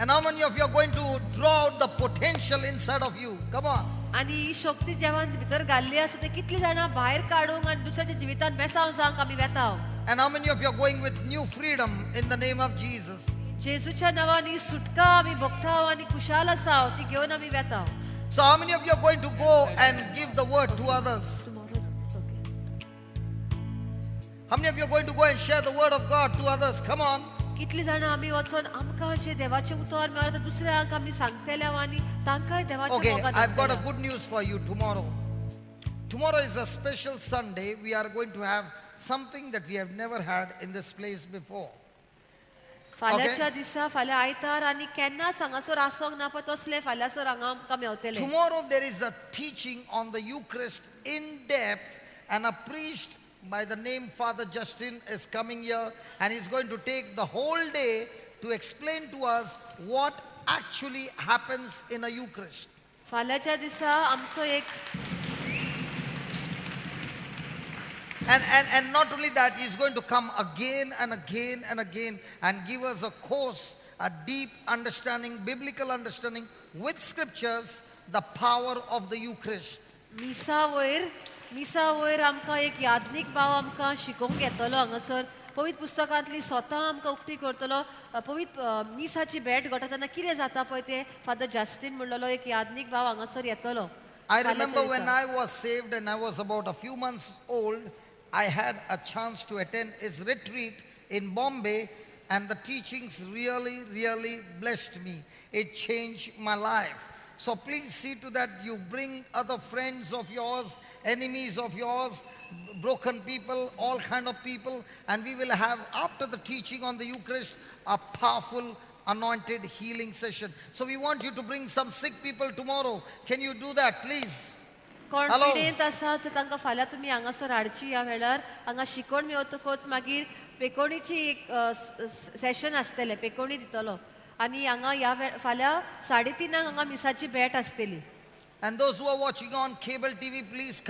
And how many of you are going to draw out the potential inside of you? Come on. आनी ही शक्ती जेव्हा भितर घाल्ली आसा ते कितली जाणां भायर काडूंक आनी दुसऱ्याच्या जिवितांत बेसांव जावंक आमी वेता. And how many of you are going with new freedom in the name of Jesus? जेजूच्या नांवान ही सुटका आमी भोगता आनी खुशाल आसा, ती घेवन आमी वेता. So, how many of you are going to go and give the word to others? How many of you are going to go and share the word of God to others? Come on. कितली जाणां आमी वचोन आमकां जें देवाचें उतर मेळ्ळां तें दुसऱ्यांक आमी सांगतले आनी तांकांय देवाचें Okay, मोगान I've got a धाडटले. Good news for you tomorrow. Tomorrow is a special Sunday. We are going to have something that we have never had in this place before. फाल्यांच्या दिसा, फाल्यां आयतार आनी केन्नाच हांगासर आसोंक ना पळय तसलें फाल्यांसर हांगा आमकां मेवतलें. Tomorrow there is a teaching on the Eucharist in depth, and a priest by the name Father Justin is coming here, and he's going to take the whole day to explain to us what actually happens in a Eucharist. फाल्यांच्या दिसा आमचो एक And not only that, he's going to come again and again and again and give us a course, a deep understanding, biblical understanding with scriptures, the power of the Eucharist. मिसा वयर आमकां एक याज्ञीक भाव आमकां शिकोवंक येतलो हांगासर. पवित्र पुस्तकांतली स्वता आमकां उक्ती करतलो. पवित्र मिसाची भेट घडटा तेन्ना कितें जाता पळय तें फादर जस्टीन म्हणलेलो एक याज्ञीक भाव हांगासर येतलो I फाल्यांच्या remember when दिसा. I was saved and I was about a few months old, I had a chance to attend his retreat in Bombay, and the teachings really, really blessed me. It changed my life. So please see to that you bring other friends of yours, enemies of yours, broken people, all kind of people, and we will have, after the teaching on the Eucharist, a powerful anointed healing session. So we want you to bring some sick people tomorrow. Can you do that, please? कोण Hello. पिडेंत आसा तर तांकां फाल्यां तुमी हांगासर हाडची. ह्या वेळार हांगा शिकवण मेवतकच मागीर पेकोणीची एक सेशन आसतलें, पेकोणी दितलो आनी हांगा ह्या वेळ फाल्यां 3:30 हांगा मिसाची भेट आसतली. And those who are watching on cable TV, please come.